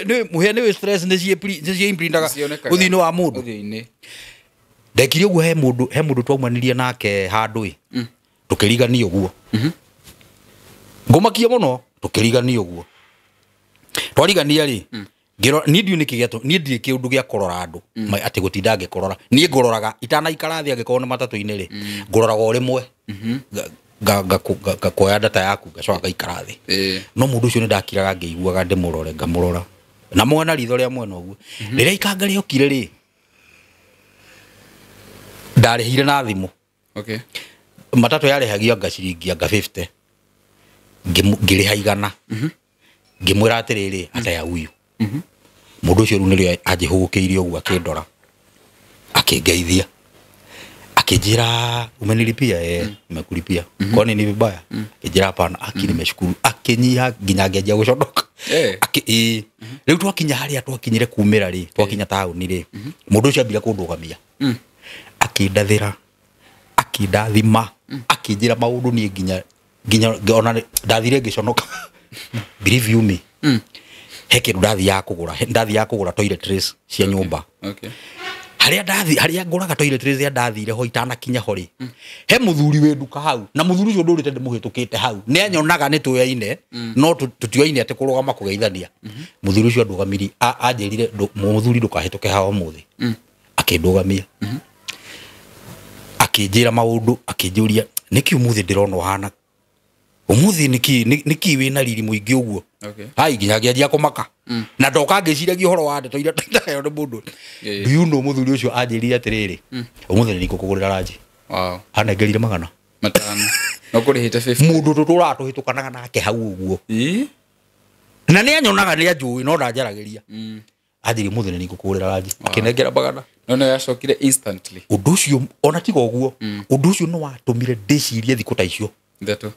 nĩ mũhĩa nĩ stress nĩ ciimprintaga Cionekaga ũthiũ-inĩ wa mũndũ. Ũthiũ-inĩ. Ndekire ũguo he mũndũ twaumanirie nake handũ ĩ, tũkĩrigania ũguo, ngũmakia mũno, tũkĩrigania ũguo, twarigania rĩ, ngĩrora niĩ ndiũ nĩkĩ gĩatũ, niĩ ndirĩ kĩũndũ gĩa kũrora andũ, atĩ gũtinda ngĩkũrora. Niĩ ngũroraga itanaikara thĩ, angĩkorwo nĩ matatũ-inĩ rĩ, ngũroraga o rĩmwe, ngakuoya data yaku, ngacoka ngaikara thĩ. No mũndũ ũcio nĩ ndakiraga ngĩiguaga ndĩmũrore, ngamũrora na mwena ritho rĩa mwena ũguo. Rĩrĩa ikanga rĩokire rĩ, ndarĩhire na thimũ. Okay. Matatũ yarĩhagio anga ciringi anga 50, ngĩrĩha 100, ngĩmwĩra atĩrĩrĩ, ata ya huyu. Mũndũ ũcio rĩu nĩrĩo anjĩhũgũkĩirie ũguo, akĩndora, akĩngeithia, akĩnjĩra umenilipia? Eh, nimekulipia. Kwani ni vibaya? Akĩnjĩra hapana. Aki nimeshukuru. Akĩnyiha nginya ngĩanjia gũconoka. Akĩ rĩu twakinya harĩa twakinyire kumĩra rĩ, twakinya taũni rĩ, mũndũ ũcio ambire kũndũgamia, akĩndathĩra, akĩndathima, akĩnjĩra maũndũ niĩ nginya ona ndathire ngĩconoka. Believe you me, he kĩndũ ndathiaga kũgũra toiletries cia nyũmba. Okay. Harĩa ndathi, harĩa ngũraga toiletries ya ndathire ho, itanakinya ho rĩ, he mũthuri wĩ nduka hau, na mũthuri ũcio ndũrĩte ndĩmũhĩtũkĩte hau, nĩ anyonaga nĩ tũyaine, no tũtioyaine atĩ kũrũgama kũgeithania. Mũthuri ũcio andũgamirie, anjĩrire, mũthuri ndũkahĩtũke haha ũmũthĩ. Akĩndũgamia, akĩnjĩra maũndũ, akĩnjũria nĩkĩ ũmũthĩ ndĩrona ũhana ũmũthĩ, nĩkĩ wĩna riri mũingĩ ũguo. Okay. Hai nginya ngĩanjia kũmaka na ndoka ngĩciragia ũhoro wa ndeto iria ndaheo nĩ mũndũ. Do you know mũthuri ũcio anjĩrire atĩrĩrĩ, ũmũthĩ nĩ ngũkũgũrĩra ranji. Wow. Anengerire 500. No kũrĩhĩte 50. Mũndũ tũtũraga tũhĩtũkanaga nake hau ũguo, na nĩ anyonaga, nĩ anjũĩ, no ndanjaragĩria. Anjĩrire ũmũthĩ nĩ ngũkũgũrĩra ranji, akĩnengera 100. No no yacokire instantly. Ũndũ ũcio ona tiga ũguo, ũndũ ũcio nĩ watũmire ndĩcirie thikũ ta icio. Ithatũ.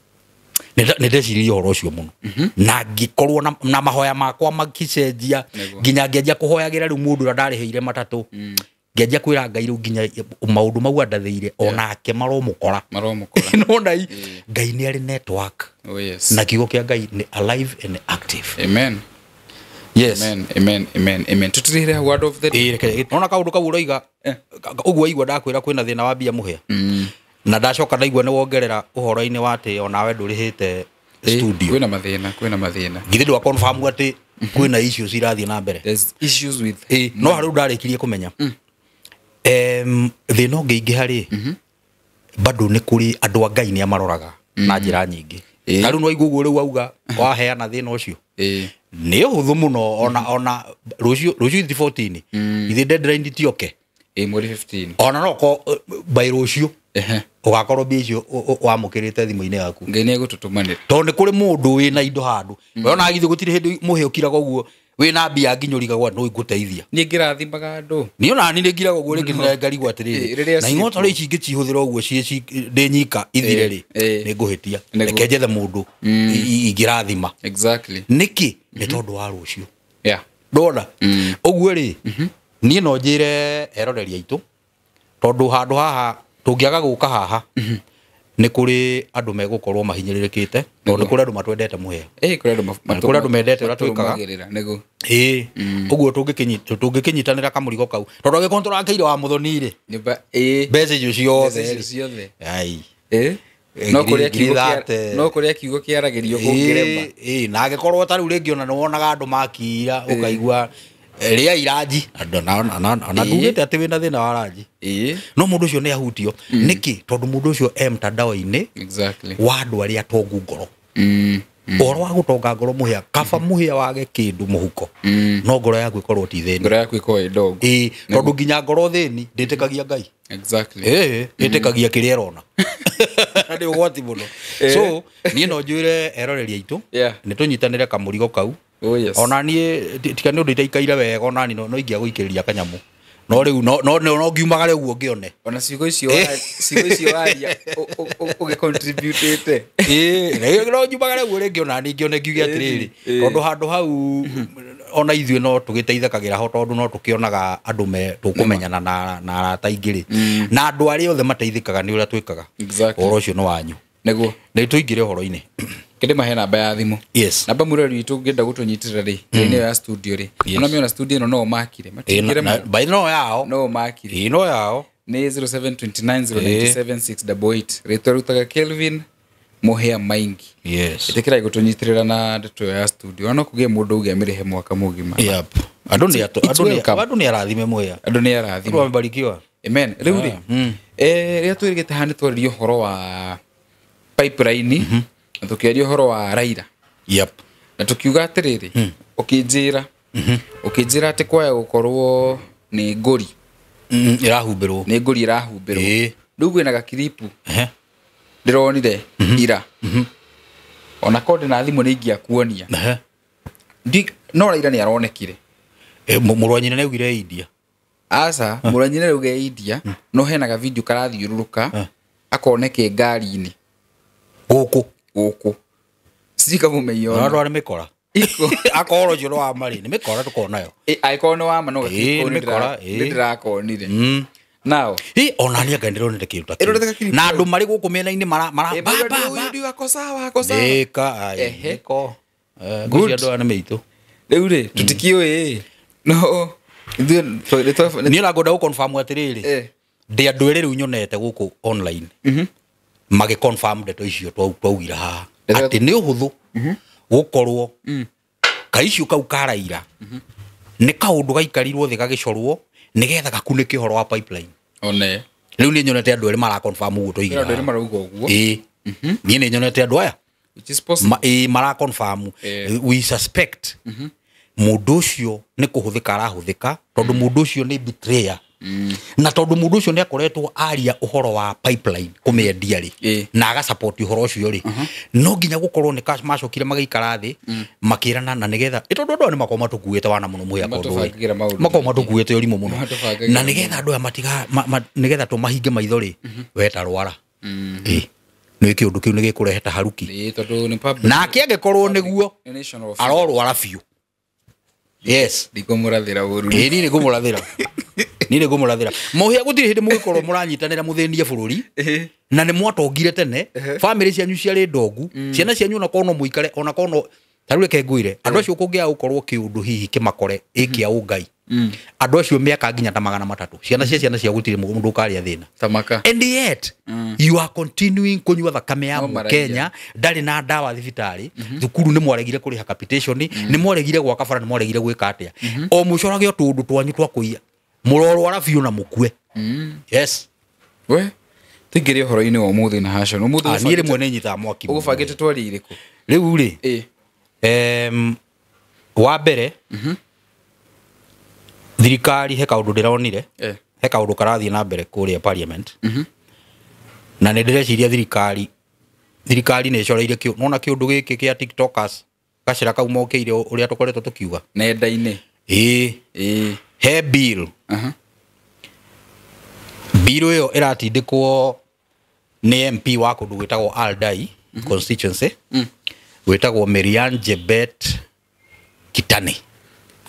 Nĩ ndeciririe ũhoro ũcio mũno na ngĩkorwo na mahoya makwa makĩcenjia, nginya ngĩanjia kũhoyagĩra rĩu mũndũ ũrĩa ndarĩhĩire matatũ, ngĩanjia kwĩra Ngai rĩu nginya maũndũ mau andathĩire onake maromũkora. Nona Ngai nĩ arĩ network. Oh, yes. Na kiugo kĩa Ngai nĩ alive and active. Amen. Yes. Amen. Amen. Amen. Amen. Tutirire word of the day. Nona kaũndũ kau ũroiga ũguo aigua ndakwĩra kwĩna thĩna wa mbia mũhĩa. Na ndacoka ndaigua nĩ wongerera ũhoro-inĩ wa atĩ onawe ndũrĩhĩte studio. Kwĩna mathĩna, kwĩna mathĩna. Githĩ ndwa confirm atĩ kwĩna issues irathiĩ na mbere. There's issues with. No harĩ ndarĩkirie kũmenya. Thĩna ũngĩingĩha rĩ, bado nĩ kũrĩ andũ a Ngai nĩ amaroraga na njĩra nyingĩ. Ta rĩu no waigua ũguo rĩu wauga waheana thĩna ũcio. Nĩ ũhũthũ mũno ona rũciũ rũciũ 14. Ithe deadline tioke. Mweri 15. Ona no ko by rũciũ. Ũgakorwo mbia icio wamũkĩrĩte thimũ-inĩ yaku. Ngai nĩ egũtũtũmanĩra. Tondũ nĩ kũrĩ mũndũ wĩna indo handũ. We ona githĩ gũtirĩ hĩndĩ mũhĩ ũkiraga ũguo wĩna mbia nginya ũrigagwo no ingũteithia. Niĩ ngĩrathimaga andũ. Niĩ ona niĩ ngiraga ũguo rĩngĩ nĩ ngarigwo atĩrĩrĩ. Na ing'oto rĩ ici ingĩcihũthĩra ũguo ndĩ nyika ithire rĩ, nĩ ngũhĩtia. Reke njethe mũndũ ingĩrathima. Exactly. Nĩkĩ? Nĩ tondũ wa rũciũ. Yeah. Ndona? Ũguo rĩ, niĩ no njĩre eroreri aitũ tondũ handũ haha tũngĩaga gũka haha nĩ kũrĩ andũ megũkorwo mahinyĩrĩrĩkĩte, tondũ nĩ kũrĩ andũ matwendete mũhĩa. Kũrĩ andũ mendete ũrĩa twĩkaga. Ũguo tũngĩkĩnyitanĩra kamũrigo kau, tondũ angĩkorwo tũrakĩire wa mũthoni rĩ, mbeca icio ciothe. No kũrĩa kiugo kĩaragĩrio kũngĩrema. Na angĩkorwo ta rĩu rĩngĩ ona nĩ wonaga andũ makira ũkaigua rĩa iranji, ona ndugĩte atĩ wĩna thĩna wa ranji. No mũndũ ũcio nĩ ahutio. Nĩkĩ? Tondũ mũndũ ũcio e mtandao-inĩ wa andũ arĩa atongu ngoro. Ũhoro wa gũtonga ngoro mũhĩa, kaba mũhĩa wage kĩndũ mũhuko, no ngoro yaku ĩkorwo ti thĩni. Ngoro yaku ĩkorwo ĩ ndongu. Tondũ nginya ngoro thĩni ndĩtĩkagia Ngai. Exactly. Ĩtĩkagia kĩrĩa ĩrona. Nĩ ũgwati mũno. So niĩ no njwĩre eroreri aitũ nĩ tũnyitanĩre kamũrigo kau. Oh, yes. Ona niĩ tiga nĩ ũndũ itaikaire wega, ona niĩ no ingĩa gũikĩrĩria kanyamũ. No rĩu no ngiumagare ũguo ngĩone. Ona ciugo icio waria ũgĩcontributĩte. No ngiumagare ũguo rĩngĩ ona niĩ ngĩone ngiuge atĩrĩrĩ, tondũ handũ hau ona ithuĩ no tũgĩteithĩkagĩra ho, tondũ no tũkĩonaga andũ me tũkũmenyana na arata aingĩ rĩ, na andũ arĩa othe mateithĩkaga nĩ ũrĩa twĩkaga. Exactly. Ũhoro ũcio nĩ wanyu. Nĩguo. Na tũingĩre ũhoro-inĩ. Kĩndĩ mahe namba ya thimũ. Yes. Namba mũrori witũ ũngĩenda gũtũnyitĩrĩra rĩ, ĩno ya studio rĩ. Yes. Ona mĩona studio ĩno no makire. Matingĩre mũno. By no yao. No makire. Ĩĩ, no yao. Nĩ 0729097688. Rĩtwa rutaga Kelvin Mũhĩa Maingi. Yes. Ĩtĩkĩrai gũtũnyitĩrĩra na ndeto ĩyo ya studio. Ona no kũgĩe mũndũ uge amĩrĩhe mwaka mũgima. Yep. Andũ nĩ It's welcome. andũ nĩ arathime Mũhĩa. Andũ nĩ Andũ arathime. wamebarikiwa. Amen. Rĩu rĩ, rĩrĩa twĩrĩgĩte haha nĩ twaririe ũhoro wa pipeline na tũkĩaria ũhoro wa Raila. Yep. Na tũkiuga atĩrĩrĩ, ũkĩnjĩra ũkĩnjĩra atĩ kwaya gũkorwo nĩ ngũri, Ĩrahumbĩrwo. nĩ ngũri ĩrahumbĩrwo. Ĩĩ. Rĩu kwĩna gakiripu Ehe. ndĩronire ira, ona korwo ndĩna thimũ nĩ ingĩakuonia. Ehe. No Raila nĩ aronekire. Mũrũ wa nyina nĩ augire India. Aca, mũrũ wa nyina rĩu e India, no hena ga video karathiũrũrũka akoneke ngari-inĩ Gũkũ. gũkũ. Sijui Na andũ arĩ mĩkora. Iko. Akorwo ũcio nĩ wa marĩ, nĩ mĩkora tũkorwo nayo. Angĩkorwo nĩ wa ma no Ĩĩ, gakiripu nĩ mĩkora, ĩĩ. nĩ ndĩrakonire. Now, Ĩ, ona niĩ anga ndĩronete kĩndũ ta kĩu. Ĩronete gakiripu Na andũ marĩ gũkũ mĩena-inĩ mara mara ba ba ba. ndio ako sawa, ako sawa. Nĩka ai Ehe. nĩko. Good. Ngũcia andũ aya nĩ mĩitũ. Rĩu rĩ, tũtikĩũĩ no ithuĩ Niĩ ona ngwenda gũ-confirm atĩrĩrĩ. Eh. Ndĩ andũ erĩ rĩu nyonete gũkũ online. Magĩ confirm ndeto icio twaugire haha. Ndeto- Atĩ nĩ ũhũthũ gũkorwo kaicio kau ka Raila nĩ kaũndũ gaikarirwo thĩ gagĩcorwo nĩgetha gakunĩke ũhoro wa pipeline. One. Rĩu nĩ nyonete andũ erĩ mara confirm ũguo twaigire Andũ erĩ haha. marauga ũguo. Ĩĩ. Niĩ nĩ nyonete andũ aya Which is possible. ĩĩ mara confirm. Eh. We suspect mũndũ ũcio nĩ kũhũthĩka arahũthĩka tondũ mũndũ ũcio nĩ betrayer. Na tondũ mũndũ ũcio nĩ akoretwo aria ũhoro wa pipeline kũmĩendia rĩ Ĩĩ. na agasupport ũhoro ũcio rĩ, no nginya gũkorwo nĩ macokire magĩikara thĩ makĩrana na nĩgetha tondũ andũ aya nĩ makoragwo matũkuĩte wana mũno Mũhĩa kondũ rĩ. Matũbangagĩra maũndũ Makoragwo maingĩ. matũkuĩte ũrimũ mũno. Matũbangagĩra Na nĩgetha andũ aya matiga nĩgetha tũmahinge maitho rĩ, we ta rwara. Ĩĩ. Nĩ kĩũndũ kĩu nĩ gĩkũrehe ta haruki. Ĩĩ, tondũ nĩ public. Nake angĩkorwo nĩguo Nĩ national office. arorwara biũ. Yes. Ndikũmũrathĩra ũru. Ĩĩ niĩ nĩ ngũmũrathĩra. Niĩ nĩ ngũmũrathĩra. Mũhĩa gũtirĩ hĩndĩ mũgĩkorwo mũranyitanĩra mũthĩnie bũrũri na nĩ mwatongire tene, bamĩrĩ cianyu ciarĩ ndongu, ciana cianyu ona korwo no mũikare ona korwo no ta rĩu reke ngwĩre andũ acio kũngĩaga gũkorwo kĩũndũ hihi kĩmakore ĩkĩa ũngai, andũ acio mĩaka nginya ta 300 ciana cia ciana cia gũtirĩ mũndũ ũkarĩa thĩna. Tamaka. And yet you are continuing kunyua thakame ya No maragia. Mũkenya ndarĩ na ndawa thibitarĩ, thukuru nĩ mwaregire kũrĩha capitation, nĩ mwaregire gwaka bara, nĩ mwaregire gwĩka atĩa, o mũcorage o tũũndũ twanyu twa kũiya, mũrorwara biũ na mũkue. Yes. We tũingĩre ũhoro-inĩ wa ũmũthĩ na Hashon. Ũmũthĩ Ah, niĩ rĩmwe nĩ nyitaga mwaki mũno. ũgũbangĩte twarie irĩkũ? Rĩu rĩ, Ĩĩ. wa mbere thirikari he kaũndũ ndĩronire, Eh. he kaũndũ karathiĩ na mbere kũrĩa parliament, na nĩ ndĩreciria thirikari nĩ ĩcoreire kĩũ nona kĩũndũ gĩkĩ kĩa tiktokers gacĩra kau mokĩire ũrĩa tũkoretwo tũkiuga. Nenda-inĩ. Ĩĩ. Ĩĩ. He bill. Aha. Bill ĩyo ĩratindĩkwo nĩ MP wa kũndũ gwĩtagwo Aldai constituency, gwĩtagwo Marianne Jebet Kitane.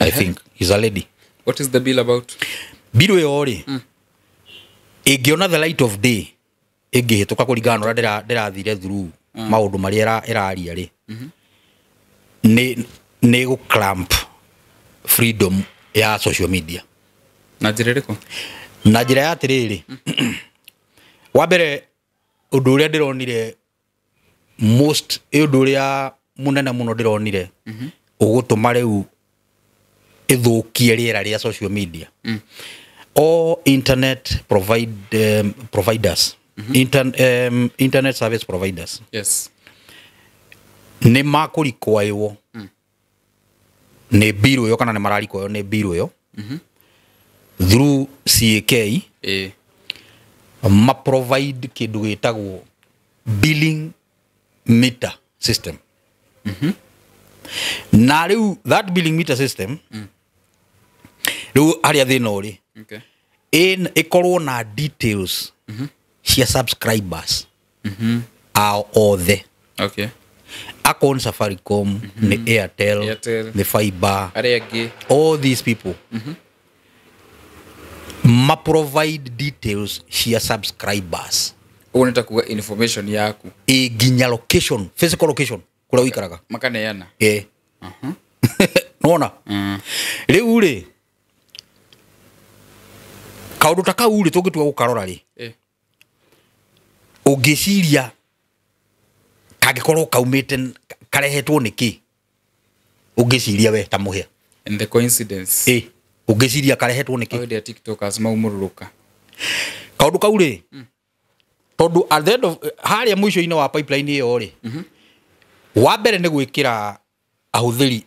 I think he's a lady. What is the bill about? Bill ĩyo rĩ, ĩngĩona the light of day, ĩngĩhĩtũka kũringana na ũrĩa ndĩrathire through maũndũ marĩa ĩraria rĩ, nĩ gũ clamp freedom ya social media. Na njĩra ĩrĩkũ? Na njĩra ya atĩrĩrĩ, wa mbere ũndũ ũrĩa ndĩronire most, ũndũ ũrĩa mũnene mũno ndĩronire ũgũtũma rĩu ĩthũkie rĩera rĩa social media, all internet providers, internet service providers Yes. nĩ makũrikwaywo nĩ bill ĩyo, kana nĩ mararikwaywo nĩ bill ĩyo through CAK, Ĩĩ. ma provide kĩndũ gĩtagwo billing meter system. Na rĩu that billing meter system, rĩu harĩa thĩna ũrĩ, Okay. ĩkorwo na details cia subscribers ao othe. Okay. Akorwo nĩ Safaricom, nĩ Airtel, Airtel. nĩ Fiber, Arĩa angĩ. all these people ma provide details cia subscribers. Ũguo nĩ ta kuga information yaku. Ĩ nginya location, physical location kũrĩa ũikaraga. Makaneana. Ĩ nona rĩu rĩ kaũndũ ta kau rĩ tũngĩtua gũkarora rĩ, ũngĩciria kangĩkorwo kaumĩte karehetwo nĩ kĩ? Ũngĩciria we ta mũhĩa. And the coincidence. Ĩ ũngĩciria karehetwo nĩ kĩ? Hau hĩndĩ ya tiktokers maumũrũrũka. Kaũndũ kau rĩ, tondũ at the end of harĩa mũico-inĩ wa pipeline ĩyo rĩ, wa mbere nĩ gwĩkĩra ahũthĩri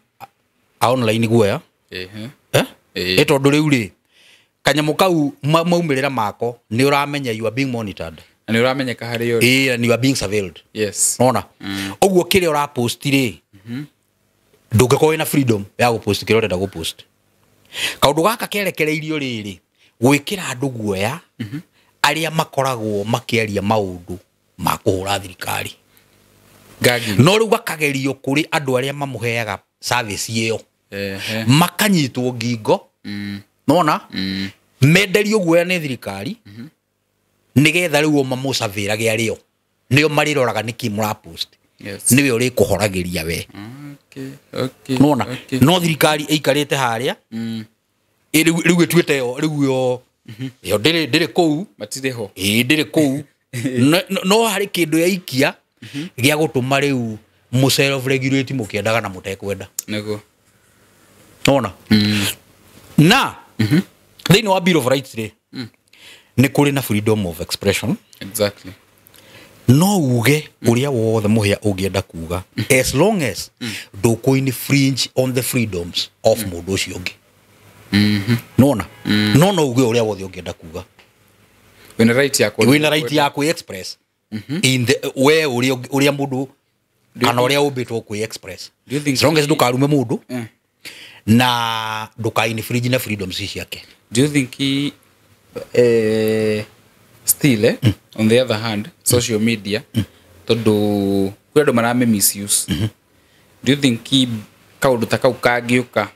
a online guoya. Ehe. Eh? Ĩĩ. Ĩ tondũ rĩu rĩ kanyamũ kau maumĩrĩra mako nĩ ũramenya you are being monitored. Na nĩ ũramenyeka harĩ ũrĩ. Ĩ, and you are being surveilled. Yes. Nona ũguo kĩrĩa ũrapost rĩ, ndũngĩkorwo wĩna freedom ya gũpost kĩrĩa ũrenda gũpost. Kaũndũ gaka kerekereirio rĩrĩ gwĩkĩra andũ guoya arĩa makoragwo makĩaria maũndũ ma kũhũra thirikari. Gagi. No rĩu gakagerio kũrĩ andũ arĩa mamũheaga service ĩyo. Ehe. Makanyitwo ngingo. Nona menderio guoya nĩ thirikari nĩgetha rĩu o mamũcavĩrage arĩo nĩo marĩroraga nĩkĩ mũrapost. Yes. Nĩwe ũrĩkũhoragĩria we. Okay. Okay. Nona Okay. no thirikari ĩikarĩte harĩa. Ĩ rĩu ĩtuĩte yo rĩu yo yo ndĩrĩ kũu. Matirĩ ho. Ĩ ndĩrĩ kũu. No harĩ kĩndũ yaikia gĩa gũtũma rĩu mũ self regulate mũkĩendaga na mũtekwenda. Nĩguo. Nona na thĩinĩ wa Bill of Rights rĩ, nĩ kũrĩ na freedom of expression. Exactly. No uge ũrĩa wothe mũhĩa ũngĩenda kuga as long as ndũkũ infringe on the freedoms of mũndũ ũcio ũngĩ. Nona no uge ũrĩa wothe ũngĩenda kuga. Wĩna right ya kwaria. Wĩna right ya kwĩ express in the we ũrĩa mũndũ kana ũrĩa ũmbĩtwo kwĩ express. Do you think As long as ndũkarume mũndũ na ndũka infringe na freedoms ciake. Do you think still on the other hand social media tondu kuri andu marame misuse, do you think kaundu ta kau kangĩũka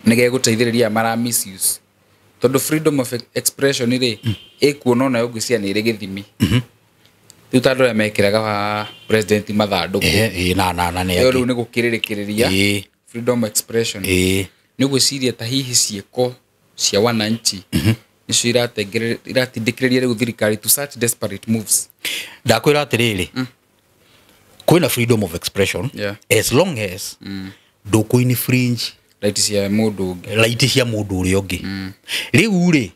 nĩ gegũteithĩrĩria mara misuse? Tondu freedom of expression rĩ ĩkuona onayo ngwĩciria nĩ ĩrĩ gĩthimi. Rĩu ta andũ arĩa mekĩraga wa president mathandũkũ. Ĩ na nĩ ĩyo rĩu angĩ. nĩ gũkĩrĩrĩkĩrĩria freedom of expression. Nĩ ũgwĩciria ta hihi ciĩko cia wananchi nĩcio iratindĩkĩrĩria rĩu thirikari to such desperate moves? Ndakwĩra atĩrĩrĩ, kwĩna freedom of expression Yeah. as long as ndũkũ infringe right cia mũndũ ũngĩ. right cia mũndũ ũrĩa ũngĩ. Rĩu rĩ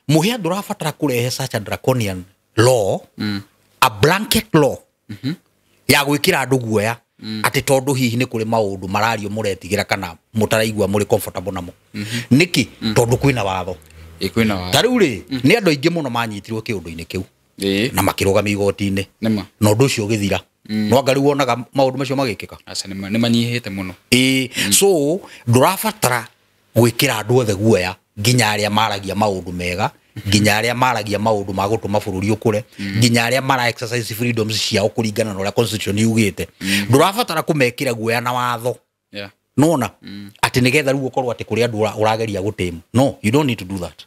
mũhĩa ndũrabatara kũrehe such a draconian law, a blanket law ya gwĩkĩra andũ guoya atĩ tondũ hihi nĩ kũrĩ maũndũ marario mũretigĩra kana mũtaraigua mũrĩ comfortable namo. Nĩkĩ? Tondũ kwĩna watho. Ĩ kwĩna watho. Ta rĩu rĩ nĩ andũ aingĩ mũno manyitirwo kĩũndũ-inĩ kĩu Ĩ na makĩrũgamio igoti-inĩ nĩma. na ũndũ ũcio ũgĩthira. No anga rĩu wonaga maũndũ macio magĩkĩka. Aca nĩ manyihĩte mũno. Ĩ so ndũrabatara gwĩkĩra andũ othe guoya nginya arĩa maragia maũndũ mega, nginya arĩa maragia maũndũ ma gũtũma bũrũri ũkũre, nginya arĩa mara exercise freedoms ciao kũringana na ũrĩa constitution yugĩte. Ndũrabatara kũmekĩra guoya na watho. Yeah. Nona atĩ nĩgetha rĩu ũkorwo atĩ kũrĩ andũ ũrageria gũtame. No, you don't need to do that.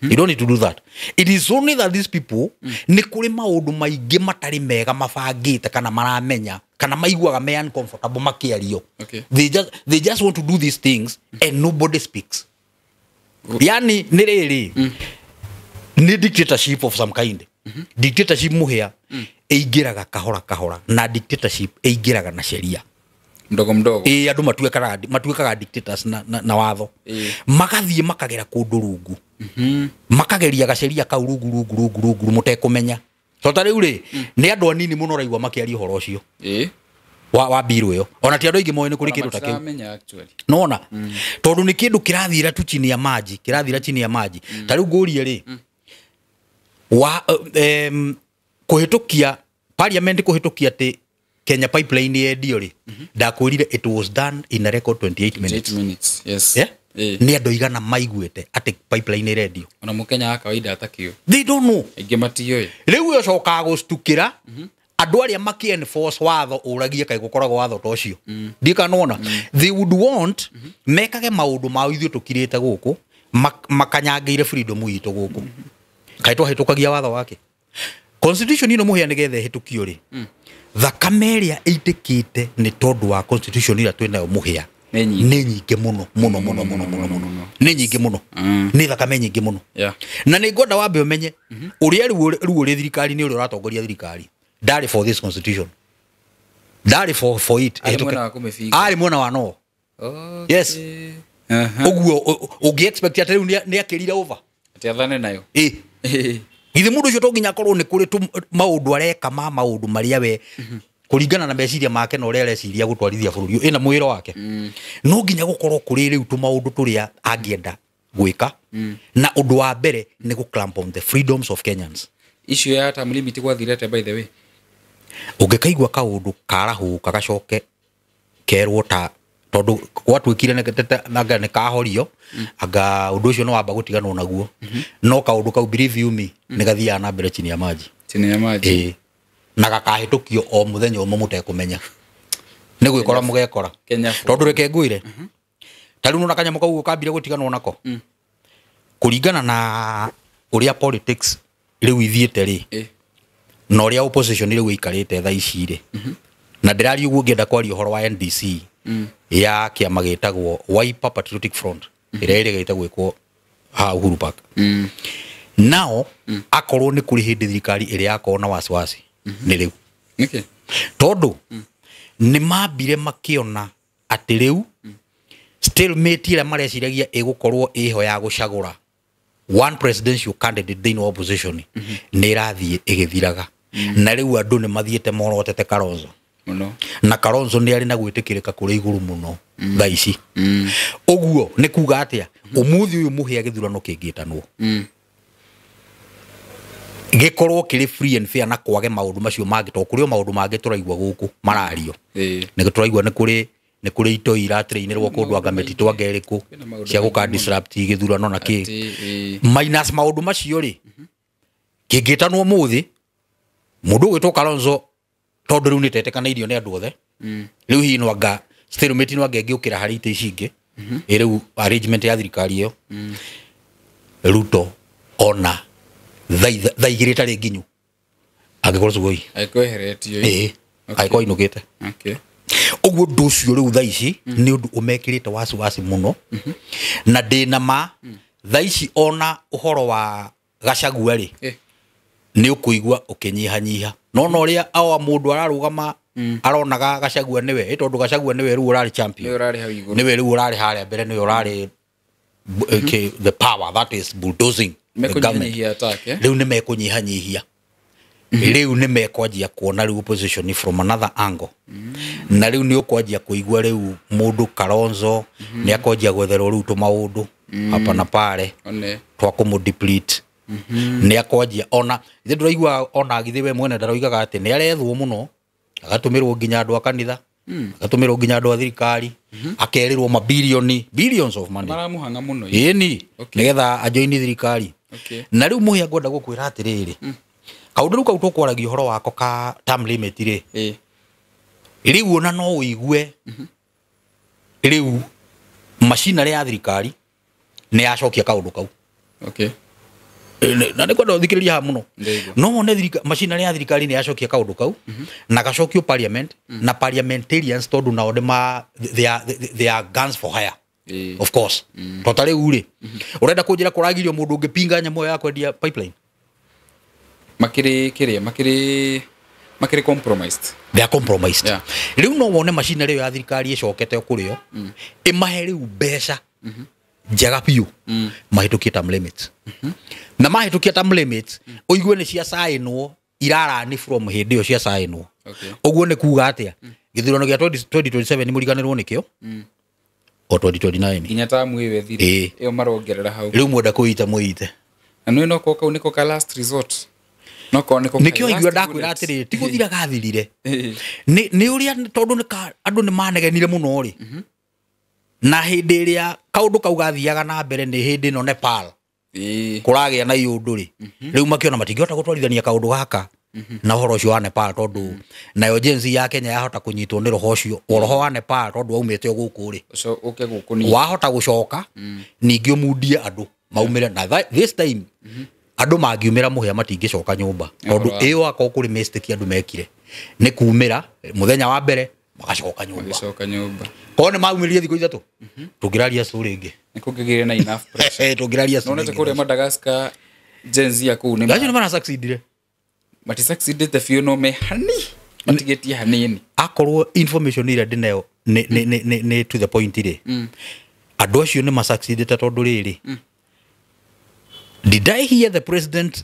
You don't need to do that. It is only that these people nĩ kũrĩ maũndũ maingĩ matarĩ mega mabangĩte kana maramenya kana maiguaga me uncomfortable makĩario. Okay. They just want to do these things and nobody speaks. Yani nĩ rĩrĩ nĩ dictatorship of some kind. Dictatorship mũhĩa ĩingĩraga kahora kahora na dictatorship ĩingĩraga na sheria. Mdogo mdogo. Ĩ andũ matuĩkaga dictators na watho. Magathiĩ makagera kũndũ rungu. Makageria gaceria kau rungu rungu rungu rungu mũtekũmenya. Tondũ ta rĩu rĩ nĩ andũ anini mũno ũraigua makĩaria ũhoro ũcio wa bill ĩyo. Ona ti andũ aingĩ moĩ nĩ kũrĩ kĩndũ ta kĩu. Matiramenya actually. Nona tondũ nĩ kĩndũ kĩrathira tu chini ya maji, kĩrathira chini ya maji. Ta rĩu ngũrie rĩ wa kũhĩtũkia parliament kũhĩtũkia atĩ Kenya pipeline yendio rĩ, ndakwĩrire it was done in a record 28 minutes. 8 minutes. Yes. Yeah? Ĩ. Nĩ andũ aigana maiguĩte atĩ pipeline ĩrendio? Ona mũkenya wa kawaida atakĩũĩ. They don't know. Aingĩ matiũĩ. Rĩu ũcokaga gũctukĩra andũ arĩa makĩ enforce watho ũragie kaĩ gũkoragwo watho ta ũcio. Ndiĩ kana nĩwona. They would want mekage maũndũ mao ithuĩ tũkirĩte gũkũ makanyangĩire freedom itũ gũkũ. Kaĩ twahĩtũkagia watho wake. Constitution ĩno mũhĩa nĩgetha ĩhĩtũkio rĩ, thakame ĩrĩa ĩitĩkĩte nĩ tondũ wa constitution ĩrĩa twĩnayo mũhĩa Nĩ nyingĩ. nĩ nyingĩ mũno mũno mũno mũno mũno mũno, nĩ nyingĩ mũno, nĩ thakame nyingĩ mũno. Yeah. Na nĩ ngwenda wambe ũmenye ũrĩa rĩu ũrĩ thirikari-inĩ, ũrĩa ũratongoria thirikari ndarĩ for this constitution, ndarĩ for it. Arĩ Ĩhĩtũke. mwena wa kũmĩbinga. Arĩ mwena wa no. Okay. Yes. Aha. Ũguo ũngĩ expect atĩ rĩu nĩ akĩrire over. Atĩ athane nayo. Ĩ githĩ mũndũ ũcio to nginya akorwo nĩ kũrĩ maũndũ areka ma maũndũ marĩa we kũringana na meciria make na ũrĩa areciria gũtwarithia bũrũri ũyũ, ĩna mwĩra wake, no nginya gũkorwo kũrĩ rĩu tũmaũndũ tũrĩa angĩenda gwĩka, na ũndũ wa mbere nĩ gũ clamp on the freedoms of Kenyans. Issue ya term limit gwathire atĩa, by the way? Ũngĩkaigua kaũndũ karahũka gacoke kerwo ta tondũ gwatuĩkire anga nĩ kahorio, anga ũndũ ũcio nĩ wamba gũtiganwo naguo, no kaũndũ kau, believe you me, nĩ gathiaga na mbere chini ya maji. Chini ya maji. Ĩĩ, na gakahĩtũkio o mũthenya ũmwe mũtekũmenya, nĩ gwĩkora mũgekora. Kenya Tondũ reke ngwĩre, ta rĩu nona kanyamũ kau kambire gũtiganwo nako kũringana na ũrĩa politics rĩu ithiĩte rĩ, na ũrĩa opposition rĩu ĩikarĩte thaa ici rĩ, na ndĩraria ũguo ngĩenda kwaria ũhoro wa NDC ya kĩama gĩtagwo Wiper Patriotic Front ĩrĩa ĩrĩgĩte gwĩkwo haha Uhuru Park. Nao akorwo nĩ kũrĩ hĩndĩ thirikari ĩrĩa yakorwo na wasiwasi nĩ rĩu. Nĩkĩ? Tondũ nĩ mambire makĩona atĩ rĩu stalemate ĩrĩa mareciragia ĩgũkorwo ĩho ya gũcagũra one presidential candidate thĩinĩ wa opposition nĩ ĩrathiĩ ĩgĩthiraga, na rĩu andũ nĩ mathiĩte morotete Kalonzo. Mũno. Na Kalonzo nĩ arĩ na gwĩtĩkĩrĩka kũrĩ igũrũ mũno thaa ici. Ũguo nĩ kuga atĩa, ũmũthĩ ũyũ mũhĩa gĩthurano kĩngĩtanwo gĩkorwo kĩrĩ free and fair na kwage maũndũ macio mangĩ, tondũ kũrĩ o maũndũ mangĩ tũraigua gũkũ marario. Nĩ tũraigua nĩ kũrĩ itoi iratrainĩrwo kũndũ, anga mĩtitũ, anga ĩrĩkũ, Kwĩna maũndũ cia gũka maingĩ mũno. disrupt gĩthurano na kĩ. Atĩ, Minus maũndũ macio rĩ, kĩngĩtanwo mũthĩ, mũndũ ũgwĩtwo Kalonzo, tondũ rĩu nĩ tetekanĩirio nĩ andũ othe, rĩu hihi no anga stalemate no anga ĩngĩũkĩra harĩ itĩ ici ingĩ, ĩ rĩu arrangement ya thirikari ĩyo, Ruto ona thaa 2 itarĩ nginyu angĩkorwo Sugoi Angĩkorwo eheretio. Ĩĩ, angĩkorwo ainũkĩte. Ũguo ũndũ ũcio rĩu thaa ici nĩ ũndũ ũmekĩrĩte wasiwasi mũno, na ndĩna ma thaa ici ona ũhoro wa Gachagua rĩ, nĩ ũkũigua ũkĩnyihanyiha, no na ũrĩa awa mũndũ ararũgama aronaga Gachagua nĩwe, ĩ tondũ Gachagua nĩwe rĩu ũrarĩ champion. Nĩwe ũrarĩ hau igũrũ. Nĩwe rĩu ũrarĩ harĩa mbere, nĩwe ũrarĩ the power that is bulldozing the government. Mekũnyihanyihia attack, eh? Rĩu nĩ mekũnyihanyihia, rĩu nĩ mekwanjia kuona rĩu opposition from another angle, na rĩu nĩ ũkwanjia kũigua rĩu mũndũ Kalonzo nĩ akwanjia gwetherwo rĩu tũmaũndũ hapa na pale One. twa kũmũ deplete. Nĩ akwanjia ona ithe ndũraigua ona githĩ we mwene ndaroigaga atĩ nĩ arethwo mũno, agatũmĩrwo nginya andũ a kanitha, agatũmĩrwo nginya andũ a thirikari, akerĩrwo mabilioni, billions of money. Maramuhanga mũno. Ĩni, nĩgetha ajoini thirikari. Na rĩu mũhĩa ngwenda gũkwĩra atĩrĩrĩ, kaũndũ rĩu kau tũkwaragia ũhoro wako ka term limit rĩ, rĩu ona no ũigue rĩu macinarĩ ya thirikari nĩ yacokia kaũndũ kau. Na nĩ kwenda ũthikĩrĩrie haha mũno. Ndĩigua. No wone macinarĩ ya thirikari nĩ yacokia kaũndũ kau na gacokio parliament na parliamentarians, tondũ nao nĩ ma they are guns for hire. Of course, to ta rĩu rĩ, ũrenda kũnjĩra kũragirio mũndũ ũngĩpinga nyamũ ĩyo ya kwendia pipeline? Makĩrĩ kĩrĩa makĩrĩ compromised. They are compromised. Rĩu no wone macinarĩ ĩyo ya thirikari ĩcokete kũrĩo ĩmahe rĩu mbeca njega biũ mahĩtũkie term limits, na mahĩtũkia term limits ũigue nĩ cia sainwo irarani from hĩndĩ ĩyo cia sainwo. Ũguo nĩ kuga atĩa, gĩthurano gĩa 2027 nĩ mũriganĩrwo nĩkĩo o 2029. Nginya tamu ĩyo ĩthire. Ĩyo marongerera hau. Rĩu mwenda kũita mwĩite. Na nĩ no kau nĩko ka last resort. No korwo nĩko ka Nĩkĩo last igua ndakwĩra bullet. atĩrĩrĩ, ti gũthira gathirire, nĩ ũrĩa tondũ nĩ andũ nĩ manegenire mũno rĩ, na hĩndĩ ĩrĩa kaũndũ kau gathiaga na mbere nĩ hĩndĩ ĩno Nepal kũragĩa na iũndũ rĩ, rĩu makĩona matingĩhota gũtwarithania kaũndũ gaka na ũhoro ũcio wa Nepal, tondũ nayo Gen Z ya Kenya yahota kũnyitwo nĩ roho ũcio, o roho wa Nepal, tondũ waumĩte o gũkũ rĩ. Ũcio ũke gũkũ ni. Wahota gũcoka ningĩ ũmundie andũ maumĩre na this time. Andũ mangiumĩra mũhĩa matingĩcoka nyũmba tondũ ĩyo akorwo kũrĩ mistake andũ mekire nĩ kumĩra mũthenya wa mbere magacoka nyũmba. Magicoka nyũmba. Korwo nĩ maumĩrire thikũ 3 tũngĩraria story ĩngĩ. Nĩ kũngĩgĩire na enough pressure. Tũngĩraria story. Nonete kũrĩa Madagascar Gen Z ya kũu nĩ acio nĩ marasucceedire. Matisucceedĩte biũ no me hani matigĩtie hanini. Akorwo information ĩrĩa ndĩnayo nĩ to the point rĩ, andũ acio nĩ masucceedĩte tondũ rĩrĩ, did I hear the president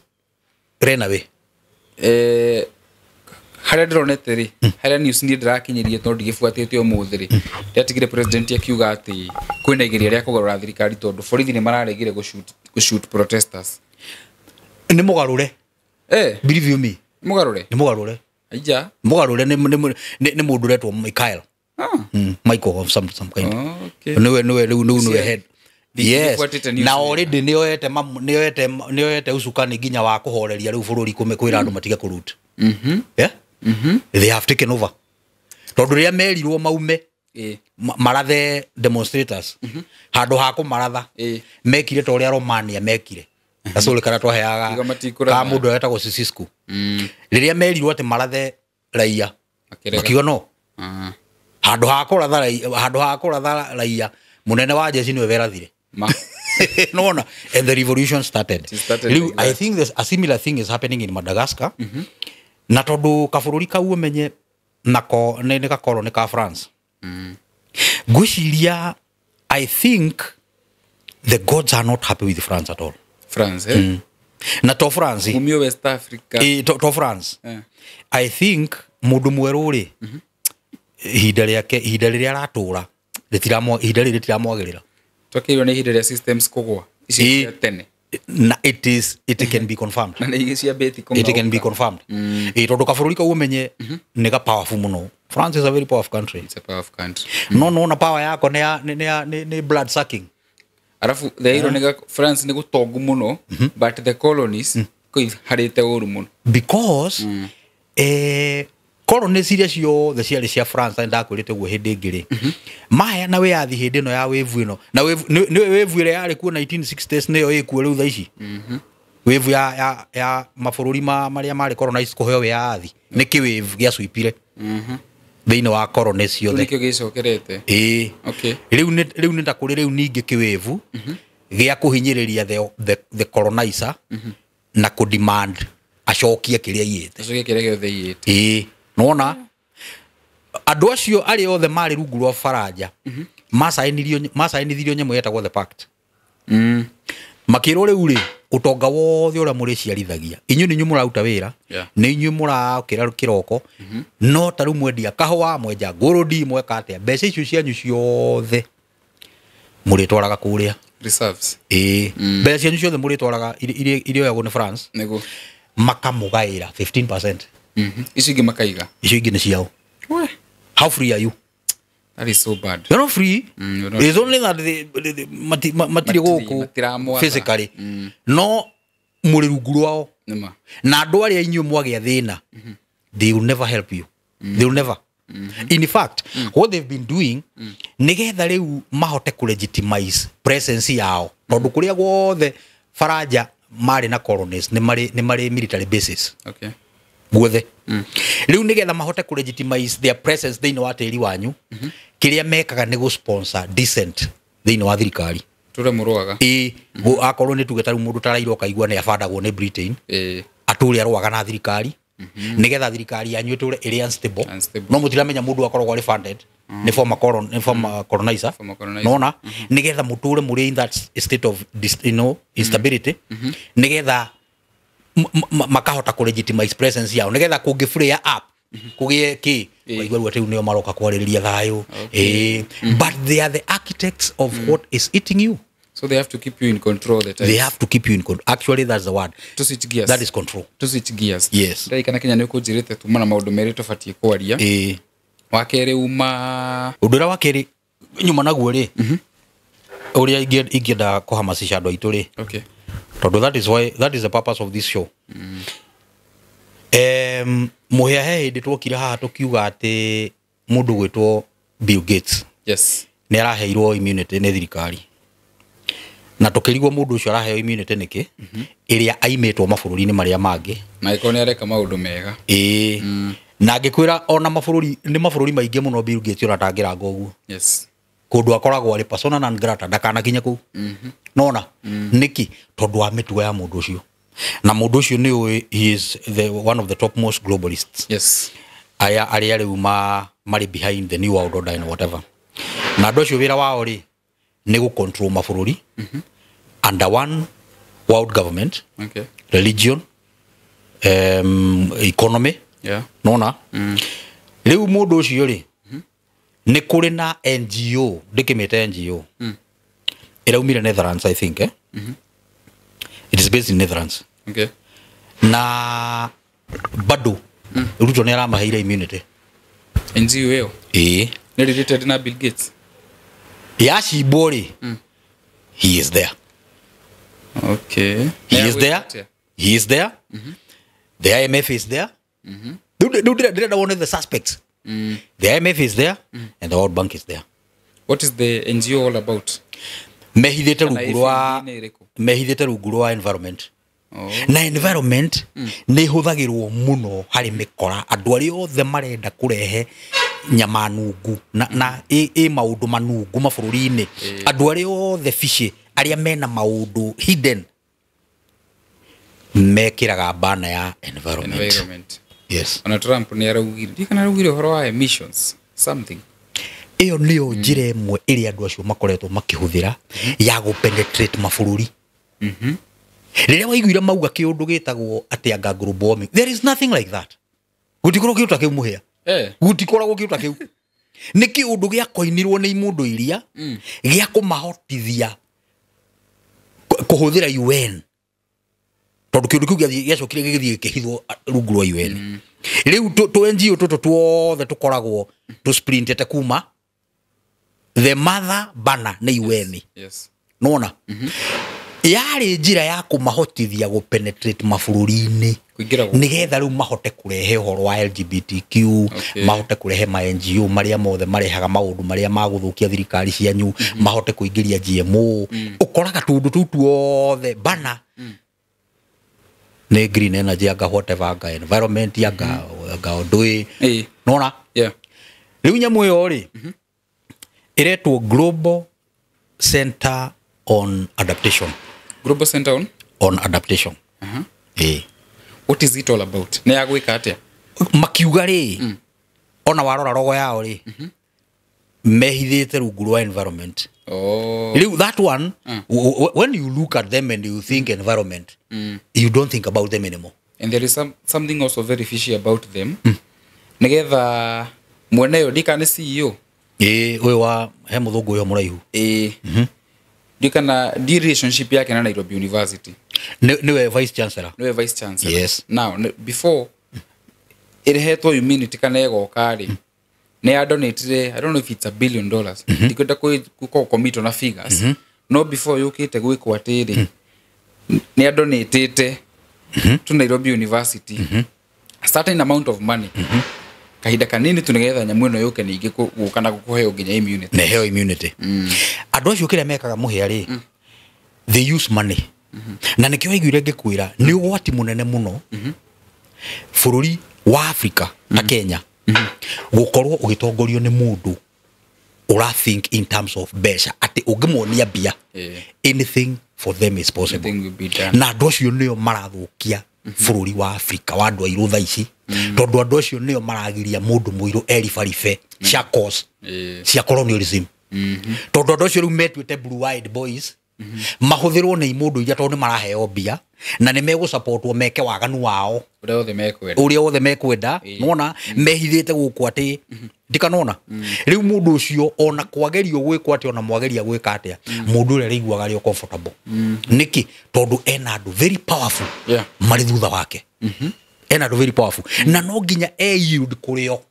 ran away? Harĩa ndĩronete rĩ, harĩa news niĩ ndĩrakinyĩrie tondũ ndigĩbuatĩte ũmũthĩ rĩ, ndĩratigire president akiuga atĩ kwĩna igeria rĩa kũgarũra thirikari tondũ borithi nĩ mararegire gũ-shoot protesters. Nĩ mũgarũre. Believe you me. Mũgarũre? Nĩ mũgarũre. Aija. Mũgarũre nĩ mũndũ ũretwo Michael. Michael of some kind. Okay. Nĩwe rĩu nĩwe head. Yes. Na already nĩoete usukani nginya wa kũhoreria rĩu bũrũri kwĩra andũ matige kũruta. Yeah? They have taken over. Tondũ rĩrĩa merirwo maume marathe demonstrators handũ ha kũmaratha mekire ta ũrĩa Romania mekire. Gacũrĩ karĩa twaheaga ka mũndũ wetagwo Sisisku. Rĩrĩa merirwo atĩ marathe raia makiuga no. Handũ ha kũratha raia mũnene wa jeshi nĩwe werathire. No, and the revolution started. Like I think there's a similar thing is happening in Madagascar. Na tondu kabũrũri kau ũmenye nako nĩ gakorwo nĩ ka France. Ngwĩciria I think the gods are not happy with France at all. France, eh? Na to France. Umio West Africa. To France. I think mũndũ mwerũ rĩ, ihinda rĩake, ihinda rĩrĩa aratũra ihinda rĩrĩ rĩtiramwagĩrĩra. Twakĩirwo nĩ ihinda rĩa systems kũgũa icio cia tene. Na it can be confirmed. Na nĩ ciambĩtie kũng'aũka. It can be confirmed. Tondũ kabũrũri kau ũmenye nĩ ga powerful mũno. France is a very powerful country. It's a powerful country. No na power yako nĩ blood sucking. Arafu the irony nĩ France nĩ gũtongu mũno, but the colonies kũiharĩte ũru mũno. Because colonies iria ciothe ciarĩ cia France na ndakwĩrĩte ũguo hĩndĩ ĩngĩ rĩ, maheana wĩyathi hĩndĩ ĩno ya wĩvu ĩno, na wĩvu ĩrĩa yarĩ kuo 1960s nĩyo ĩkuo rĩu thaa ici. Wĩvu ya mabũrũri marĩa marĩ colonized kũheo wĩyathi nĩ kĩwĩvu gĩacuipire thĩinĩ wa colonies ciothe. Nĩkĩo gĩcokerete. Ĩĩ. Okay. Rĩu nĩ ta kũrĩ rĩu ningĩ kĩwĩvu gĩa kũhinyĩrĩria the colonizer na kũ-demand acokie kĩrĩa aiyĩte. Acokie kĩrĩa gĩothe aiyĩte. Ĩĩ. Nona andũ acio arĩa othe marĩ rungu rwa Faranja macainithirio nyamũ yetagwo the pact. Makĩrwo rĩu rĩ, ũtonga wothe ũrĩa mũrĩciarithagia inyuĩ nĩ inyuĩ mũraruta wĩra, nĩ inyuĩ mũraokĩra kĩroko, no ta rĩu mwendia kahũa, mwenja ngũrũndi, mweka atĩa, mbeca icio cianyu ciothe mũrĩtwaraga kũrĩa reserves. Ĩĩ, mbeca cianyu ciothe mũrĩtwaraga irĩoyagwo nĩ France. Nĩguo makamũgaĩra 15%. Icio ingĩ makaiga. Icio ingĩ nĩ ciao. How free are you? That is so bad. You're not free. You're not. It's only that matirĩ gũkũ physically. No mũrĩ rungu rwao. Na andũ arĩa inyuĩ mwagĩa thĩna, they will never help you. They will never. In fact, what they've been doing, nĩgetha rĩu mahote kũ-legitimize presence yao. Tondũ kũrĩa guothe Faranja marĩ na colonies, nĩ marĩ military bases. Okay. Guothe. Rĩu nĩgetha mahote kũ-legitimize their presence thĩinĩ wa tĩri wanyu, kĩrĩa mekaga nĩ gũ-sponsor dissent thĩinĩ wa thirikari. Tũrĩa mũrũaga. Ĩĩ, akorwo nĩ tuge ta rĩu mũndũ ta Raila ũkaigua nĩ abandagwo nĩ Britain, atũre arũaga na thirikari, nĩgetha thirikari yanyu ĩtũre ĩrĩ unstable. No mũtiramenya mũndũ akoragwo arĩ funded nĩ former colonizer. Nona nĩgetha mũtũre mũrĩ in that state of you know, instability, nĩgetha makahota kũ-legitimize presence yao, nĩgetha kũngĩ flare up kũgĩe kĩ waigua rĩu atĩ rĩu nĩo maroka kwarĩrĩria thayũ. But they are the architects of what is eating you. So they have to keep you in control the time. They have to keep you in control. Actually, that's the word. To switch gears. That is control. To switch gears. Yes. Ndirikana Kenya nĩ ũkũnjĩrĩte tuma na maũndũ merĩ tũbatiĩ kwaria. Wa kerĩ uma ũndũ ũrĩa wa kerĩ nyuma naguo rĩ, ũrĩa ingĩenda kũhamasisha andũ aitũ rĩ. Okay. Tondũ that is why, that is the purpose of this show. Mũhĩa he hĩndĩ twokire haha tũkiuga atĩ mũndũ gwĩtwo Bill Gates. Yes. Nĩ araheirwo immunity nĩ thirikari. Na tũkĩrigwo mũndũ ũcio araheo immunity nĩkĩ, ĩrĩa aimĩtwo mabũrũri-inĩ marĩa mangĩ. Na ĩkorwo nĩ areka maũndũ mega. Ĩĩ, na ngĩkwĩra ona mabũrũri nĩ mabũrũri maingĩ mũno Bill Gates ona tangĩranga ũguo. Kũndũ akoragwo arĩ persona non grata, ndakanakinye kũu. Nona nĩkĩ? Tondũ wa mĩtugo ya mũndũ ũcio, na mũndũ ũcio nĩ ũĩ he is the one of the top most globalists arĩa rĩu marĩ behind the new world order and whatever. Na andũ acio wĩra wao rĩ nĩ gũ control mabũrũri under one world government, religion, economy. Nona rĩu mũndũ ũcio rĩ, nĩ kũrĩ na NGO, ndĩkĩmĩte NGO ĩraumire Netherlands, I think, eh? It is based in Netherlands. Na bado Ruto nĩ aramaheire immunity. NGO ĩyo Ĩĩ. Nĩ related na Bill Gates? Yacimbwo rĩ, he is there. He is there, he is there. The IMF is there. Rĩu ndĩrenda wone the suspects. The IMF is there and the World Bank is there. What is the NGO all about? Mehithĩte Kana rungu rwa AFD nĩ ĩrĩkũ? Mehithĩte rungu rwa environment. Oh. Na environment nĩ ĩhũthagĩrwo mũno harĩ mĩkora, andũ arĩa othe marenda kũrehe nyama nungu na ĩ maũndũ manungu mabũrũri-inĩ, andũ arĩa othe fishy, arĩa mena maũndũ hidden, mekĩraga bana ya environment. Environment. Yes. Ona Trump nĩ araugire, ndikana araugire ũhoro wa emissions something. Ĩyo nĩyo njĩra ĩmwe ĩrĩa andũ acio makoretwo makĩhũthĩra ya gũ-penetrate mabũrũri. Rĩrĩa waiguire mauga kĩũndũ gĩtagwo atĩ anga global warming, there is nothing like that. Gũtikorwo kĩũndũ ta kĩu, mũhĩa. Gũtikoragwo kĩũndũ ta kĩu. Nĩ kĩũndũ gĩakoinirwo nĩ imũndũ iria gĩa kũmahotithia kũhũthĩra UN, tondũ kĩũndũ kĩu gĩacokire gĩgĩthiĩ gĩkĩhithwo rungu rwa UN. Rĩu tũ NGO tũtũ tuothe tũkoragwo tũsprintĩte kuma the mother banner nĩ UN. Nona yarĩ njĩra ya kũmahotithia gũ-penetrate mabũrũri-inĩ Kũingĩra gũkũ. Nĩgetha rĩu mahote kũrehe ũhoro wa LGBTQ, mahote kũrehe ma NGO marĩa mothe marehaga maũndũ marĩa magũthũkia thirikari cianyu, mahote kũingĩria GMO. Ũkoraga tũndũ tũu tuothe bana nĩ green energy, anga whatever, anga environment, anga ndũĩ. Nona rĩu nyamũ ĩyo rĩ ĩretwo Global Center on Adaptation. Global Center on On Adaptation. Ĩĩ. What is it all about? Nĩ ya gwĩka atĩa? Makiuga rĩ, ona warora rogo yao rĩ, mehithĩte rungu rwa environment. Rĩu that one, when you look at them and you think environment, you don't think about them anymore. And there is something also very fishy about them. Nĩgetha mwene yo, ndikana nĩ CEO. Ĩĩ, ũyũ wa he mũthũngũ ũyũ mũraihu. Ĩĩ, ndikana ndi relationship yake na Nairobi University. Nĩwe vice chancellor. Niwe vice chancellor. Yes. Now before ĩrehetwo immunity kana ĩgoka rĩ, nĩ ya donatire, I don't know if it's $1 billion, ndikwenda gũkorwo commit na figures, no before yũkĩte gwĩkwo atĩrĩ, nĩ ya donatĩte to Nairobi University a certain amount of money kahinda kanini tu nĩgetha nyamũ ĩno yũke ningĩ gũka na kũheo nginya immunity. Na heo immunity. Andũ acio kĩrĩa mekaga, mũhĩa rĩ, they use money, na nĩkĩo waiguire ngĩkwĩra nĩ ũgwati mũnene mũno bũrũri wa Afrika ta Kenya gũkorwo ũgĩtongorio nĩ mũndũ ũra think in terms of mbeca, atĩ ũngĩmuonia mbia, anything for them is possible. Anything will be done. Na andũ acio nĩo marathũkia bũrũri wa Afrika wa andũ airũ thaa ici, tondũ andũ acio nĩo maragiria mũndũ mũirũ eribaribe cia cause cia colonialism, tondũ andũ acio rĩu metuĩte blue eyed boys, mahũthĩrwo nĩ imũndũ iria, tondũ nĩ maraheo mbia na nĩ megũsupportwo meke waganu wao ũrĩa othe mekwenda. Ũrĩa wothe mekwenda. Nona mehithĩte gũkũ atĩ ndikanona rĩu mũndũ ũcio ona kwagerio gwĩkwo atĩa, ona mwageria gwĩka atĩa, mũndũ ũrĩa arĩiguaga arĩ o comfortable. Nĩkĩ? Tondũ ena andũ very powerful marĩ thutha wake. Ena andũ very powerful na no nginya e yield kũrĩ o,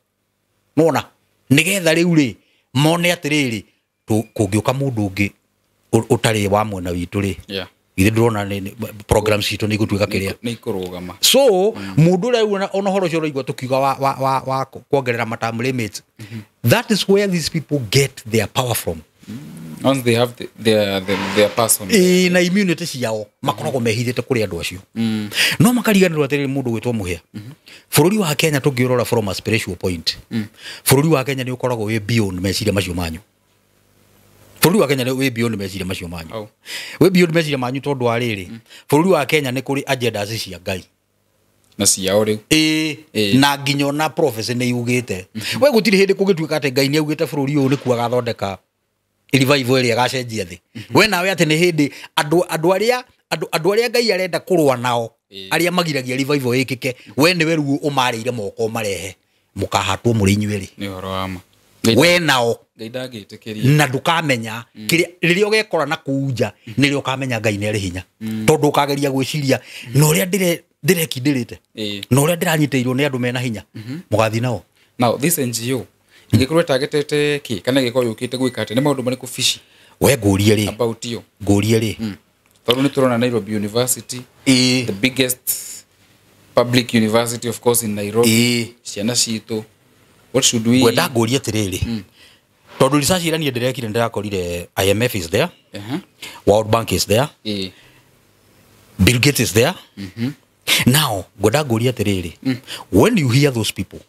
nona nĩgetha rĩu rĩ mone atĩrĩrĩ, kũngĩũka mũndũ ũngĩ ũtarĩ wa mwena witũ rĩ, githĩ ndũrona programs citũ nĩ igũtuĩka kĩrĩa Nĩ ikũrũgama. So mũndũ ũrĩa rĩu ona ũhoro ũcio ũraigua tũkiuga wa kuongerera ma term limits, that is where these people get their power from. Once they have their person. Ĩĩ, na immunity ciao makoragwo mehithĩte kũrĩ andũ acio. No makariganĩrwo atĩrĩrĩ, mũndũ gwĩtwo Mũhĩa, bũrũri wa Kenya tũngĩũrora from a spiritual point, bũrũri wa Kenya nĩ ũkoragwo wĩ beyond meciria macio manyu. Bũrũri wa Kenya nĩ wĩ beyond meciria macio manyu. Au. Wĩ beyond meciria manyu tondũ wa rĩrĩ, bũrũri wa Kenya nĩ kũrĩ agendas cia Ngai Na ciao rĩu. Ĩĩ, na nginya ona prophecy nĩ yugĩte we gũtirĩ hĩndĩ kũngĩtuĩka atĩ Ngai nĩ augĩte bũrũri ũyũ nĩkuo agathondeka revival ĩrĩa ĩgacenjia thĩ. We nawe atĩ nĩ hĩndĩ andũ arĩa Ngai arenda kũrũa nao, arĩa magiragia revival ĩkĩke, we nĩwe rĩu ũmarĩire moko ũmarehe mũkahatwo mũrĩ inyuerĩ. Nĩ ũhoro wa ma. We nao Ngai ndangĩtĩkĩria. Na ndũkamenya kĩrĩa rĩrĩa ũgekora na kũu nja nĩrĩo ũkamenya Ngai nĩ arĩ hinya, tondũ ũkageria gwĩciria na ũrĩa ndĩrekindĩrĩte na ũrĩa ndĩranyitĩirwo nĩ andũ mena hinya mũgathiĩ nao. Now this NGO ĩngĩkorwo ĩtargetete kĩ, kana ĩngĩkorwo yũkĩte gwĩka atĩa? Nĩ maũndũ marĩkũ fishy We ngũrie rĩ, about you? Ngũrie rĩ. Tondũ nĩ tũrona Nairobi University, the biggest public university of course in Nairobi. Ciana citũ, what should we Ngwenda ngũrie atĩrĩrĩ, tondũ research ĩrĩa niĩ ndĩrekire ndĩrakorire IMF is there, World Bank is there, Bill Gates is there. Now ngwenda ngũrie atĩrĩrĩ, when you hear those people,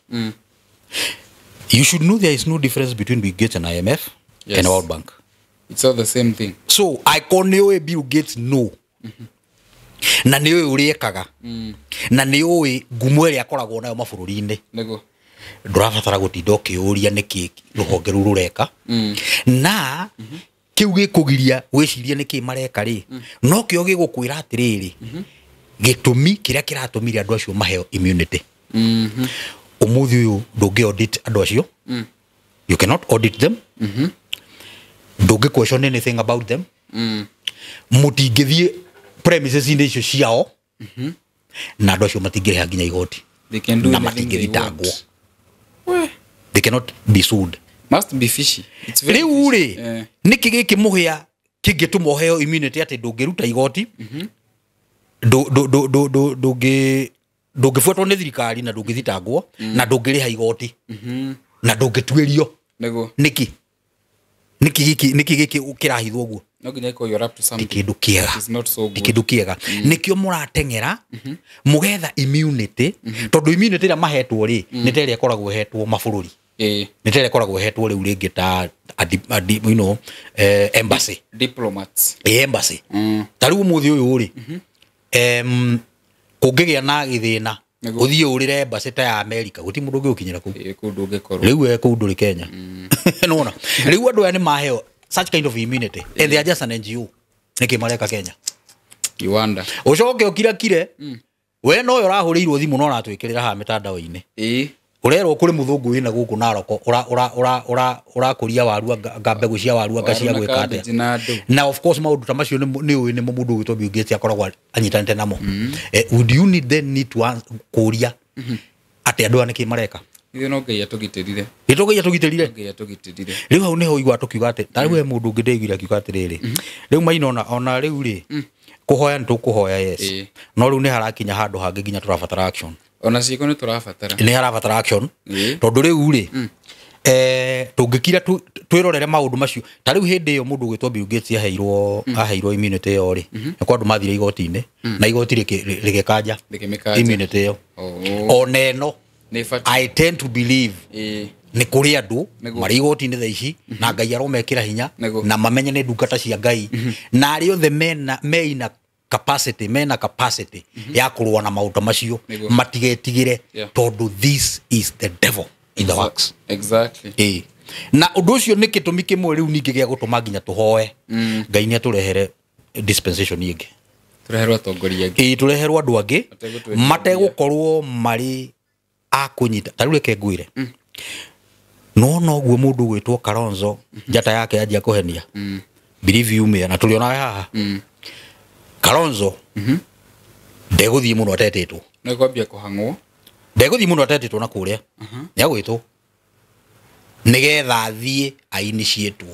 you should know there is no difference between Bill Gates and IMF and World Bank. It's all the same thing. So angĩkorwo nĩ ũĩ Bill Gates no na nĩ ũĩ ũrĩa ekaga na nĩ ũĩ ngumo ĩrĩa akoragwo nayo mabũrũri-inĩ, Nĩguo. Ndũrabatara gũtinda ũkĩũria nĩkĩ rũhonge rũu rũreka na kĩu gĩkũgiria wĩcirie nĩkĩ mareka rĩ, no kĩo gĩgũkwĩra atĩrĩrĩ, gĩtũmi kĩrĩa kĩratũmire andũ acio maheo immunity. Ũmũthĩ ũyũ ndũngĩ audit andũ acio. You cannot audit them. Ndũngĩ question anything about them. Mũtingĩthiĩ premises-inĩ icio ciao na andũ acio matingĩrĩha nginya igoti They can do na anything they matingĩthitangwo. want. We. They cannot be sued. Must be fishy. It's very Rĩu fishy. rĩ, nĩkĩ gĩkĩ Mũhĩa kĩngĩtũma ũheo immunity atĩ ndũngĩruta igoti, ndũngĩbuatwo nĩ thirikari na ndũngĩthitangwo na ndũngĩrĩha igoti na ndũngĩtuĩrio? Nĩguo. Nĩkĩ nĩkĩ gĩkĩ kĩrahithwo ũguo? No nginya ĩkorwo you're up to Ti something. kĩndũ kĩega. It is not so Ti good. kĩndũ kĩega. Nĩkĩo mũrateng'era mũgetha immunity, tondũ immunity ĩrĩa mahetwo rĩ, nĩ ta ĩrĩa ĩkoragwo ĩhetwo mabũrũri, nĩ ta ĩrĩa ĩkoragwo ĩhetwo rĩu rĩngĩ ta embassy. Diplomats. Ĩ, embassy. Ta rĩu ũmũthĩ ũyũ rĩ, kũngĩgĩa na gĩthĩna, ũthiĩ ũrĩre embassy ta ya America, gũtirĩ mũndũ ũngĩgũkinyĩra kũu. Ĩĩ, kũu ndũngĩkorwo. Rĩu we kũu ndũrĩ Kenya. Nĩwona rĩu andũ aya nĩ maheo such kind of immunity and they are just an NGO. Nĩkĩ mareka Kenya? You wonder. Ũcoke ũkirakire we noyo ũrahũrĩirwo thimũ na ũratwĩkĩrĩra haha mĩtandao-inĩ, ũrerwo kũrĩ mũthũngũ wĩna gũkũ Naroko ũrakũria waru anga mbegũ cia waru anga cia Waru na gwĩka cabbage atĩa. na andũ. Na of course maũndũ ta macio nĩ ũĩ nĩmo mũndũ ũgwĩtwo Bill Gates akoragwo anyitanĩte namo. Would you need then need to kũria atĩ andũ aya nĩkĩ mareka? Ithuĩ no Ngai atũgitĩrire. Gĩtũgĩia tũgitĩrire. Ngai atũgitĩrire. Rĩu hau nĩho igua tũkiuga atĩ ta rĩu he mũndũ ũngĩ ndĩiguire akiuga atĩrĩrĩ, rĩu maina ona rĩu rĩ, kũhoya nĩ tũkũhoya, yes, no rĩu nĩ harakinya handũ hangĩ nginya tũrabatara action. Ona ciĩko nĩ tũrabatara. Nĩ harabatara action. Tondũ rĩu rĩ, tũngĩkira twĩrorere maũndũ macio, ta rĩu hĩndĩ ĩyo mũndũ ũgwĩtwo Bill Gates aheirwo immunity ĩyo rĩ, nĩ kwa andũ mathire igoti-inĩ na igoti rĩgĩkanja Rĩkĩmĩkanja. immunity ĩyo. Ona ĩno, Nĩ ĩbatiĩ. I tend to believe nĩ kũrĩ andũ marĩ igoti-inĩ thaa ici na Ngai aromekĩra hinya na mamenye nĩ ndungata cia Ngai na arĩa othe mena meina capacity, mena capacity ya kũrũa na maũndũ macio, matigetigĩre, tondũ this is the devil in the works. Ĩĩ, na ũndũ ũcio nĩ gĩtũmi kĩmwe rĩu ningĩ gĩa gũtũma nginya tũhoe Ngai nĩ atũrehere dispensation ĩngĩ. Tũreherwo atongoria angĩ. Ĩĩ, tũreherwo andũ angĩ Mategũtwĩtĩkĩria. mategũkorwo marĩ a kũnyita. Ta rĩu reke ngwĩre, no noguo mũndũ ũgwĩtwo Kalonzo njata yake yanjia kũhenia, believe you me, na tũrĩ onawe haha, Kalonzo ndegũthiĩ mũno atetĩtwo. Nĩ kwambia kũhang'wo. Ndegũthiĩ mũno atetĩtwo na kũrĩa nĩagwĩtwo nĩgetha athiĩ ainiciĩtwo.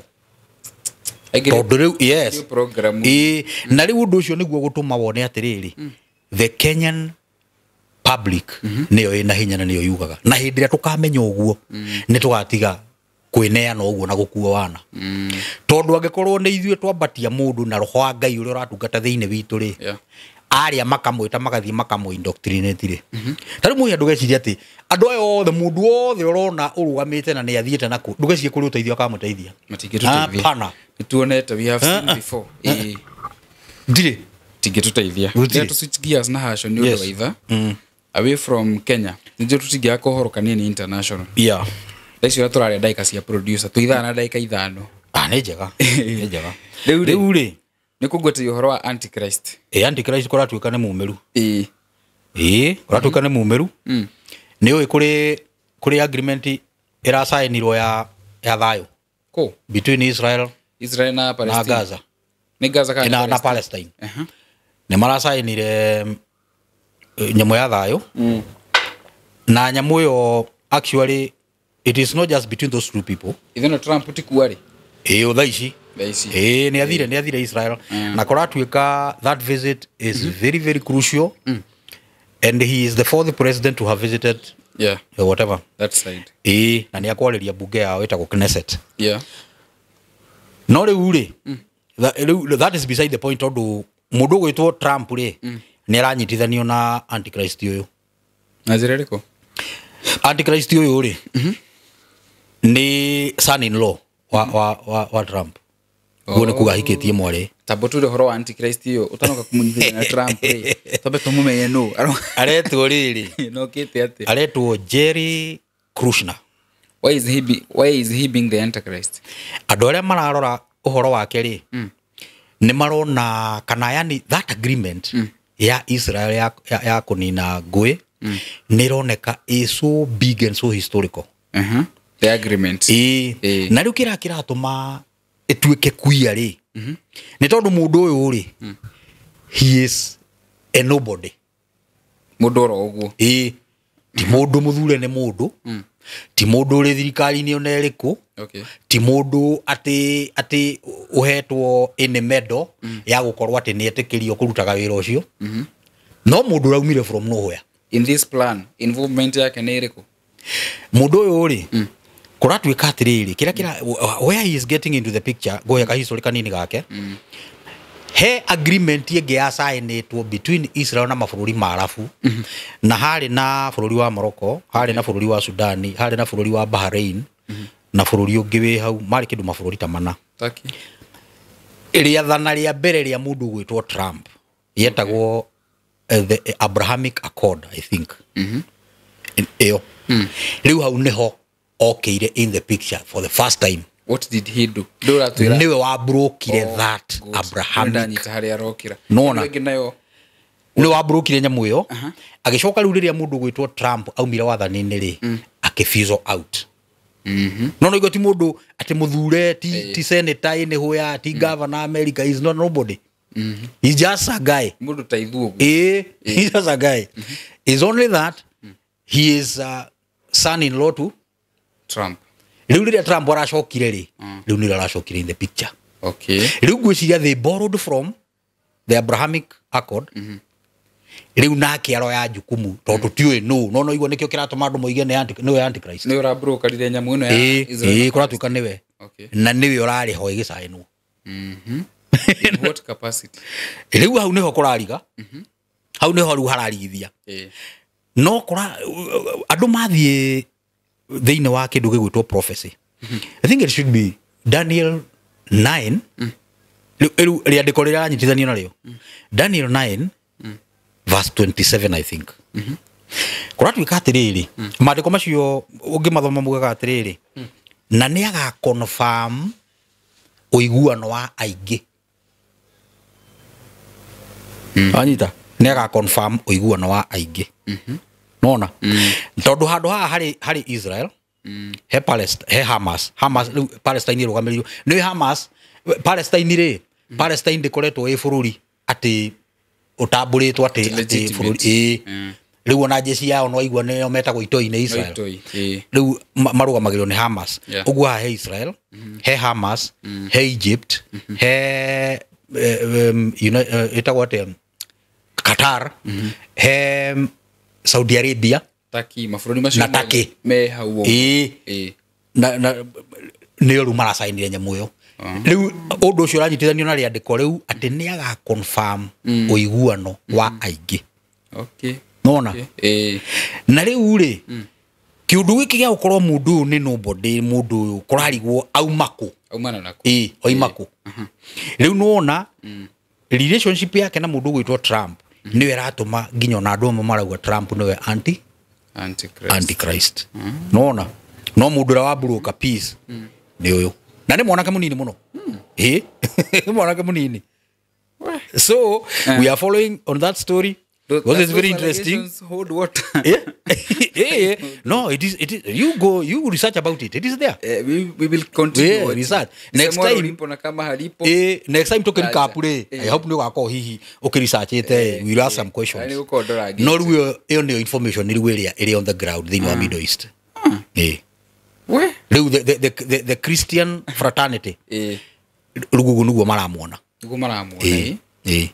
Aingĩre Tondũ rĩu, yes, new program. Ĩĩ, na rĩu ũndũ ũcio nĩguo gũtũma wone atĩrĩrĩ, the Kenyan public nĩyo ĩna hinya na nĩyo yugaga, na hĩndĩ ĩrĩa tũkamenya ũguo nĩ tũgatiga Kwĩneana ũguo na gũkua wana. Tondũ angĩkorwo nĩ ithuĩ twambatia mũndũ na roho wa Ngai ũrĩa ũratungata thĩinĩ witũ rĩ, arĩa makamwĩta magathiĩ makamũ indoctrinate rĩ. Ta rĩu mũhĩa ndũgecirie atĩ andũ aya othe, mũndũ wothe ũrona ũrũgamĩte na nĩ athiĩte nakũ, ndũgecirie kũrĩ ũteithio akamũteithia. Matingĩtũteithia. Hapana. Nĩtuonete, we have seen before. Ĩĩ. Ndirĩ. Tingĩtũteithia. Gũtirĩ. Rĩrĩa tũ switch gears na haco nĩ ũndũ wa itha away from Kenya, nĩnjũĩ tũtingĩaga kohoro kanini international. Thaa ici ũrĩa tũraria ndagĩka cia producer twĩ ithaa na ndagĩka 5. Ah, nĩ njega, nĩ njega. Rĩu rĩ, Rĩu rĩ, nĩ kũngweteria ũhoro wa antichrist. Ĩ, antichrist kũratuĩka nĩ mumĩru. Ĩĩ. Ĩ, kũratuĩka nĩ mumĩru. Nĩ ũĩ kũrĩ agreement ĩracainirwo ya thayũ Kũ? Between Israel Israel na na Palestine. Gaza. Nĩ Gaza kana Na Palestine? Palestine. Nĩ maracainire nyamũ ya thayũ. Na nyamũ ĩyo actually it is not just between those two people. Itheno Trump ti kuarĩ. Ĩ, thaa ici. Thaa ici. Ĩ, nĩ athire Israel. Na kũratuĩka that visit is very very crucial. And he is the fourth president to have visited whatever. That side. Ĩ, na nĩ akwarĩria bunge yao ĩtagwo Knesset. No rĩu rĩ, rĩu that is beside the point, tondũ mũndũ ũgwĩtwo Trump rĩ, nĩ aranyitithanio na antichrist ũyũ. Na njĩra ĩrĩkũ? Antichrist ũyũ rĩ, nĩ son in law wa Trump. Guo nĩ kuga ahikĩtie mwarĩ. Tamba ture ũhoro wa antichrist ĩyo ũtanoka kũmũnyitithania na Trump rĩ, twambe tũmũmenye nũ. Aretwo rĩrĩ, No kĩte atĩa? aretwo Jerry Kushner. Why is he being the antichrist? Andũ arĩa mararora ũhoro wake rĩ, nĩ marona kana yani that agreement ya Israel ya kũnina ngũĩ nĩ ĩroneka is so big and so historical. The agreement. Ĩĩ. Ĩĩ. Na rĩu kĩrĩa kĩratũma ĩtuĩke kuia rĩ, nĩ tondũ mũndũ ũyũ rĩ, he is a nobody. Mũndũ oro ũguo. Ĩĩ, ti mũndũ mũthure nĩ mũndũ, ti mũndũ ũrĩ thirikari-inĩ ona ĩrĩkũ, ti mũndũ atĩ ũhetwo any medal ya gũkorwo atĩ nĩ etĩkĩrio kũrutaga wĩra ũcio, no mũndũ ũraumire from nowhere. In this plan, involvement yake nĩ ĩrĩkũ? Mũndũ ũyũ rĩ, kũratuĩka atĩrĩrĩ, kĩrĩa kĩra where he is getting into the picture, ngũhe kahistory kanini gake. He agreement ĩngĩ yacainĩtwo between Israel na mabũrũri ma Arabu, na harĩ na bũrũri wa Morocco, harĩ na bũrũri wa Sudani, harĩ na bũrũri wa Bahrain, na bũrũri ũngĩ wĩ hau, marĩ kĩndũ mabũrũri ta mana. Turkey. Rĩathana rĩa mbere rĩa mũndũ ũgwĩtwo Trump yetagwo the Abrahamic Accord, I think. Ĩyo rĩu hau nĩho okĩire in the picture for the first time. What did he do? Ndũratwĩra. Nĩwe wabrokire Oh, that good. Abrahamic. Ndanyita harĩa arokĩra. Nona. Ĩno ĩngĩ nayo. Nĩwe wabrokire nyamũ ĩyo. Agĩcoka rĩu rĩrĩa mũndũ ũgwĩtwo Trump aumire wathani-inĩ rĩ, akĩfizzle out. No no ti mũndũ atĩ mũthure, ti senator ĩnĩhũya, ti governor America, is not nobody. He's just a guy. Mũndũ ta ithuĩ ũguo. Eh, he's just a guy. It's only that he is son-in-law to Trump. Rĩu rĩrĩa Trump aracokire rĩ, rĩu nĩrĩo aracokire in the picture. Rĩu ngwĩciria they borrowed from the Abrahamic Accord. Rĩu nake aroya jukumu tondũ tiũĩ nũ, no no igua nĩkĩo kĩratũma andũ moige nĩ nĩwe antichrist. Nĩ ũrabrokарire nyamũ ĩno ya Ĩĩ, Israel. ĩĩ, kũratuĩka nĩwe. Na nĩwe ũrarĩ ho ĩgĩcainwo. In what capacity? Rĩu hau nĩho kũrariga, hau nĩho rĩu hararigithia. No kũra andũ mathiĩ thĩinĩ wa kĩndũ gĩgwĩtwo prophecy, I think it should be Daniel 9. Rĩu rĩandĩko rĩrĩa ranyitithanio narĩo, Daniel 9 verse 27, I think. Kũratuĩka atĩrĩrĩ, maandĩko macio ũngĩmathoma mugaga atĩrĩrĩ, na nĩ aga confirm ũiguano wa aingĩ. Wanyita? Nĩ aga confirm ũiguano wa aingĩ. Nona tondũ handũ haha harĩ Israel, he Palestine, he Hamas. Hamas rĩu Palestine ĩrũgamĩrĩirwo nĩ Hamas. Palestine rĩ, Palestine ndĩkoretwo ĩ bũrũri atĩ ũtambũrĩtwo atĩ Legitimate. bũrũri, ĩ. Rĩu ona jeshi yao no aigua nĩo metagwo itoi nĩ Israel. Itoi, ĩ. Rĩu marũgamagĩrĩrwo nĩ Hamas. Ũguo haha he Israel, he Hamas, he Egypt, he ĩtagwo atĩa, Qatar, he Saudi Arabia. Turkey, mabũrũri macio Na mothe Turkey. me hau ũguo. Ĩ. Ĩ. Na Nĩo rĩu maracainire nyamũ ĩyo. Rĩu ũndũ ũcio ũranyitithanio na rĩandĩko rĩu atĩ nĩ aga confirm ũiguano wa aingĩ. Okay. Nona? Okay. Na rĩu rĩ, kĩũndũ gĩkĩ gĩa gũkorwo mũndũ ũyũ nĩ nobody, mũndũ ũyũ kũrarigwo auma kũ. Aumana nako. Ĩĩ, oima kũ. Rĩu nĩwona relationship yake na mũndũ ũgwĩtwo Trump nĩyo ĩratũma nginya ona andũ amwe marauga Trump nĩwe Antichrist. Antichrist. Nona no mũndũ ũrĩa wa broker peace nĩ ũyũ, na nĩ mwanake mũnini mũno. Ĩĩ, nĩ mwanake mũnini. So we are following on that story because it's very interesting. Hold water. Yeah. Yeah. No, it is you go, you research about it, it is there. We will continue Yeah, watching. research. Next Semwa time- Olimpo na kama halipo. Next time tũkĩrikapu rĩ, Eh. I hope nĩ ũgakorwo hihi ũkĩresearchĩte, we will ask some questions. Nĩ gũkorwo ndorangĩte. No rĩu ĩyo nĩyo information rĩu ĩrĩa ĩrĩ on the ground thĩinĩ wa Middle East. We. Rĩu the Christian fraternity rĩu ũguo nĩguo maramuona. Nĩguo maramuona.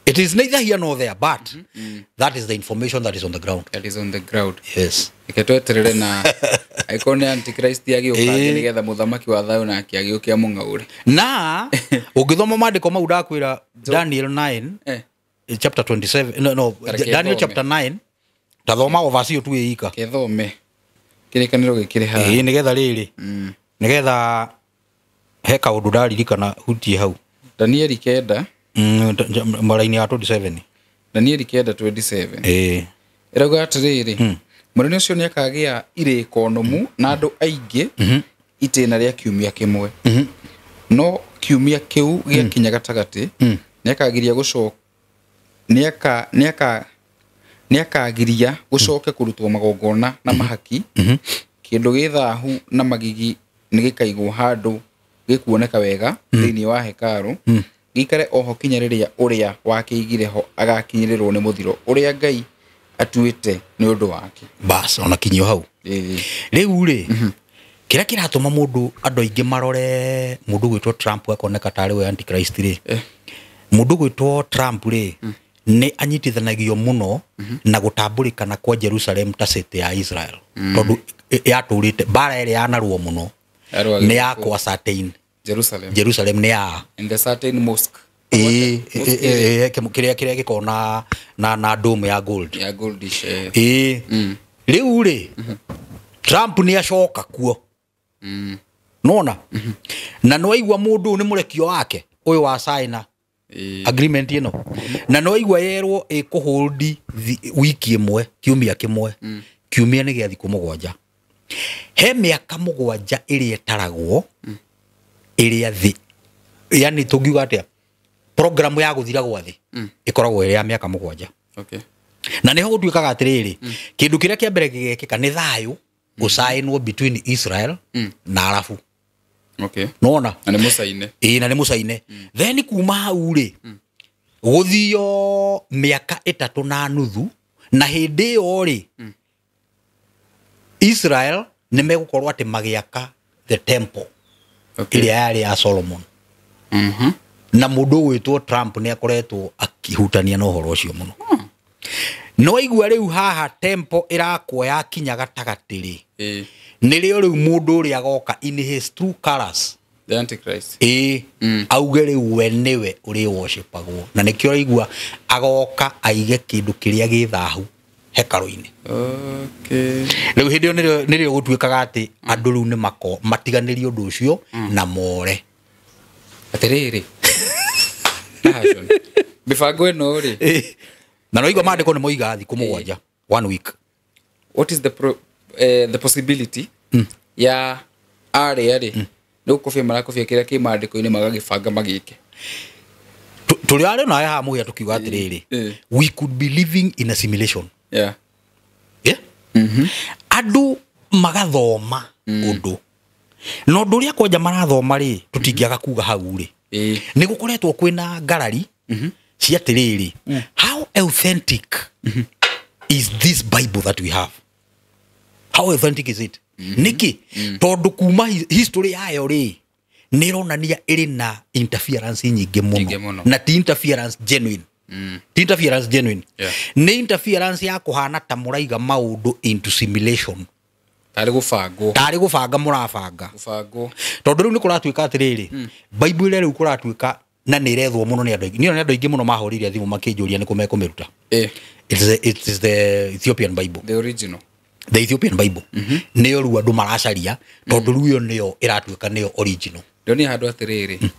It is neither here nor there, but that is the information that is on the ground. That is on the ground. Yes. Reke tweterere na angĩkorwo nĩ Antichrist agĩũka nĩgetha mũthamaki wa thayũ nake agĩũke amũng'aũre. Na ũngĩthoma maandĩko mau ndakwĩra Daniel 9 chapter 27, no, Reke Daniel thome. chapter 9, tathoma o verse ĩyo tu ĩika. Kethome kĩrĩkanĩro gĩkĩrĩ haha. Ĩĩ, nĩgetha rĩrĩ, nĩgetha he kaũndũ ndaririkana hutie hau. Danieli 9. Maraini ya 27. Danieli 9:27. Ĩĩ. Ĩrauga atĩrĩrĩ, mũnene ũcio nĩ akagĩa irĩko nũmu na andũ aingĩ itĩna rĩa kiumia kĩmwe, no kiumia kĩu gĩakinya gatagatĩ nĩakagiria gũcoka nĩakagiria gũcoke kũrutwo magongona na mahaki. Kĩndũ gĩ thahu na magigi nĩgĩkaigwo handũ gĩkuoneka wega thĩinĩ wa hekarũ, gĩikare oho kinya rĩrĩa ũrĩa wakĩigire ho agakinyĩrĩrwo nĩ mũthiro ũrĩa Ngai atuĩte nĩ ũndũ wake. Bas, ona kinyio hau. Rĩu rĩ, kĩrĩa kĩratũma mũndũ andũ aingĩ marore mũndũ gwĩtwo Trump akoneka tarĩ we Antichrist rĩ, mũndũ gwĩtwo Trump rĩ, nĩ anyitithanagio mũno na gũtambũrĩkana kwa Jerusalem ta city ya Israel, tondũ yatũrĩte mbara ĩrĩa yanarũo mũno Yarũagĩrwo nĩ ya kwa certain Jerusalem. Jerusalem nĩ ya And the certain mosque. Ĩĩ, ĩĩ, kĩrĩa gĩkoragwo na dome ya gold. Ya goldish. Ĩĩ, rĩu rĩ, Trump nĩ acoka kuo. Nona na nĩwaigua mũndũ ũyũ nĩ mũrekio wake ũyũ wa China agreement ĩno, na nĩwaigua yerwo ĩkũhũndi wiki ĩmwe, kiumia kĩmwe, kiumia nĩ gĩa thikũ 7. He mĩaka 7 ĩrĩa ĩtaragwo ĩrĩa thĩ, yani tũngiuga atĩa, programu ya gũthira gwa thĩ ĩkoragwo ĩrĩ ya mĩaka 7. Okay. Na nĩho gũtuĩkaga atĩrĩrĩ, kĩndũ kĩrĩa kĩa mbere gĩgekĩka nĩ thayũ gũcainwo between Israel na Arabu. Okay. Nona? Na nĩ mũcaine. Ĩĩ, na nĩ mũcaine. Then kuma hau rĩ, gũthio mĩaka 3.5, na hĩndĩ ĩyo rĩ, Israel nĩ megũkorwo atĩ magĩaka the temple Okay. ĩrĩa yarĩ ya Solomon. Na mũndũ ũgwĩtwo Trump nĩ akoretwo akĩhutania na ũhoro ũcio mũno. No igua rĩu haha temple ĩrakwo yakinya gatagatĩ rĩ, nĩrĩo rĩu mũndũ ũrĩa agoka in his true colors. The Antichrist. Ĩĩ, auge rĩu we nĩwe ũrĩ worshipagwo, na nĩkĩo ũraigua agoka aige kĩndũ kĩrĩa gĩ thahu hekarũ-inĩ. Okay. Rĩu hĩndĩ ĩyo nĩrĩo gũtuĩkaga atĩ andũ rĩu nĩ mako matiganĩrie ũndũ ũcio na more. Atĩrĩrĩ. Nahashon. Mĩbango ĩno rĩ. Na no igua maandĩko nĩ moiga thikũ 7, one week. What is the possibility ya arĩa rĩ nĩ gũkobia marakobia kĩrĩa kĩ maandĩko-inĩ magagĩbanga magĩke. Tũrĩ arĩa nawe haha mũhĩa tũkiuga atĩrĩrĩ, we could be living in a simulation. Yeah. Yeah? Andũ magathoma ũndũ, na ũndũ ũrĩa kwanja marathoma rĩ, tũtingĩaga kuga hau rĩ, nĩ gũkoretwo kwĩna ngarari cia atĩrĩrĩ, how authentic is this Bible that we have? How authentic is it? Nĩkĩ? Tondũ kuma history yayo rĩ, nĩ ĩronania ĩrĩ na interference nyingĩ Nyingĩ mũno, mũno. na ti interference genuine. Ti interference genuine. Yeah. Nĩ interference ya kũhana ta mũraiga maũndũ into simulation. Tarĩ gũbangwo. Tarĩ gũbanga mũrabanga. Gũbangwo. Tondũ rĩu nĩ kũratuĩka atĩrĩrĩ, Bible ĩrĩa rĩu kũratuĩka na nĩ ĩrethwo mũno nĩ andũ aingĩ. Niĩ nĩ andũ aingĩ mũno mahũrĩire thimũ makĩnjũria nĩ kũ mekũmĩruta. It is the Ethiopian Bible. The original. The Ethiopian Bible. Nĩyo rĩu andũ maracaria tondũ rĩu ĩyo nĩyo ĩratuĩka nĩyo original. Ndonire handũ atĩrĩrĩ,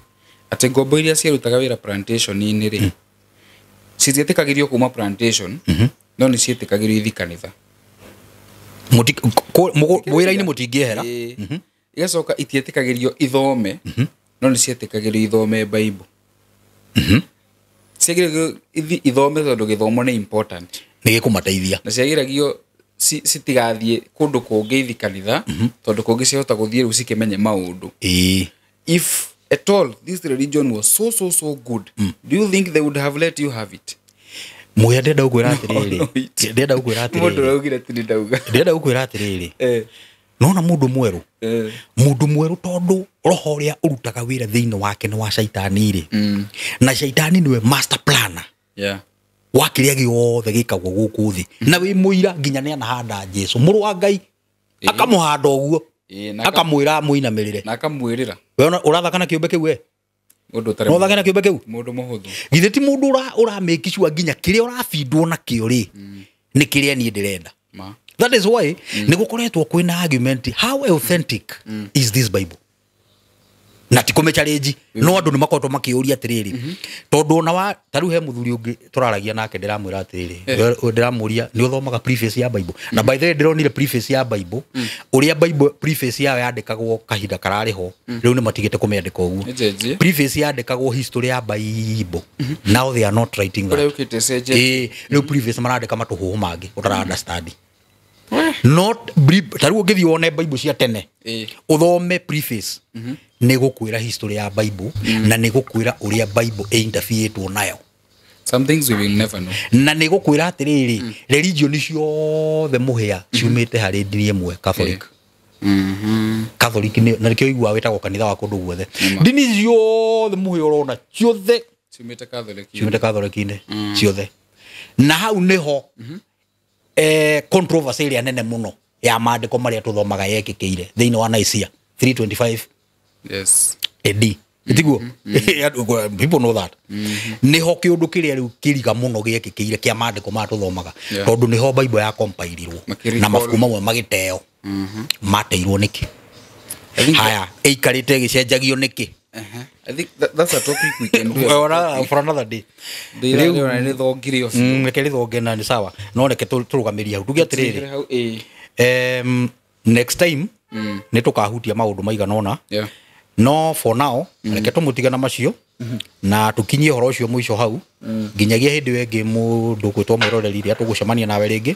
atĩ ngombo iria ciarutaga wĩra plantation-inĩ rĩ, citiĩtĩkagĩrio kuma plantation, no nĩ ciĩtĩkagĩrio ithi kanitha. Wĩra-inĩ mũtingĩehera. Igacoka itiĩtĩkagĩrio ithome, no nĩ ciĩtĩkagĩrio ithome Bible. Ciagĩrĩirwo ithome tondũ gĩthomo nĩ important. Nĩ gĩkũmateithia. Na ciagĩragio citigathiĩ kũndũ kũngĩ ithi kanitha, tondũ kũngĩ ciahota gũthiĩ rĩu cikĩmenye maũndũ. If at all this religion was so so so good, do you think they would have let you have it? Muya ndenda gũkwĩra atĩrĩrĩ. Ndenda gũkwĩra atĩrĩrĩ. Mũndũ araugire ti ndauga. Ndenda gũkwĩra atĩrĩrĩ. Nona mũndũ mwerũ. Mũndũ mwerũ tondũ roho ũrĩa ũrutaga wĩra thĩinĩ wake nĩ wa caitani rĩ. Na caitani nĩwe master planner. Wa kĩrĩa gĩothe gĩkagwo gũkũ thĩ. Na wĩ mũira nginya nĩ anahanda Jesu mũrũ wa Ngai. Akamũhanda ũguo. Akamwĩra amũinamĩrĩre. Na akamwĩrĩra. We ũrathaka na kĩũmbe kĩu we? Mũndũ ũtarĩ No ũthake na kĩũmbe kĩu? Mũndũ mũhũthũ. Githĩ ti mũndũ ũramake sure nginya kĩrĩa ũrabindwo nakĩo rĩ, nĩ kĩrĩa niĩ ndĩrenda. That is why nĩ gũkoretwo kwĩna argument how authentic is this Bible? Na ti kũmĩ challenge, no andũ nĩ makoretwo makĩũria atĩrĩrĩ. Tondũ ona wa ta rĩu he mũthuri ũngĩ tũraragia nake ndĩramwĩra atĩrĩrĩ, ndĩramũria nĩ ũthomaga preface ya Bible. Na by the way ndĩronire preface ya Bible, ũrĩa Bible preface yayo yandĩkagwo kahinda kararĩ ho, rĩu nĩ matigĩte kũmĩandĩka ũguo. Nĩnjenjie. Preface yandĩkagwo history ya Bible. Now they are not writing that. Kũrĩa ũkĩte cenjetie. Rĩu preface marandĩka matũhũhũ mangĩ ũtara understand. Not ta rĩu ũngĩthiĩ wone Bible cia tene, ũthome preface, nĩ gũkwĩra history ya Bible, na nĩ gũkwĩra ũrĩa Bible ĩinterferetwo nayo. Some things we will never know. Na nĩ gũkwĩra atĩrĩrĩ, religion ciothe mũhĩa ciumĩte harĩ ndini ĩmwe, Catholic. Catholic nĩ, na nĩkĩo ũiguaga wĩtagwo kanitha wa kũndũ guothe. Ndini ciothe mũhĩa ũrona ciothe ciumĩte Catholic. Ciumĩte Catholic-inĩ, ciothe. Na hau nĩho controversy ĩrĩa nene mũno ya maandĩko marĩa tũthomaga yekĩkĩire thĩinĩ wa Nicaea 325 AD. Itiguo? People know that. Nĩho kĩũndũ kĩrĩa rĩu kĩriga mũno gĩekĩkĩire kĩa maandĩko maya tũthomaga. Tondũ nĩho Bible ya compilirwo na mabuku mamwe magĩteo. Mateirwo nĩkĩ? Haya, ĩikarĩte ĩgĩcenjagio nĩkĩ? I think that's a topic we can do for another day. Rĩu nĩ thongire ũcio. Reke rĩthonge na nĩ sawa. No reke tũrũgamĩrie hau. Tuge atĩrĩrĩ. Next time nĩ tũkahutia maũndũ maigana ũna. No for now reke tũmũtige na macio na tũkinyie ũhoro ũcio mũico hau nginyagia hĩndĩ ĩyo ĩngĩ mũndũ gwĩtwo mwĩroreri rĩrĩa tũgũcemania nawe rĩngĩ.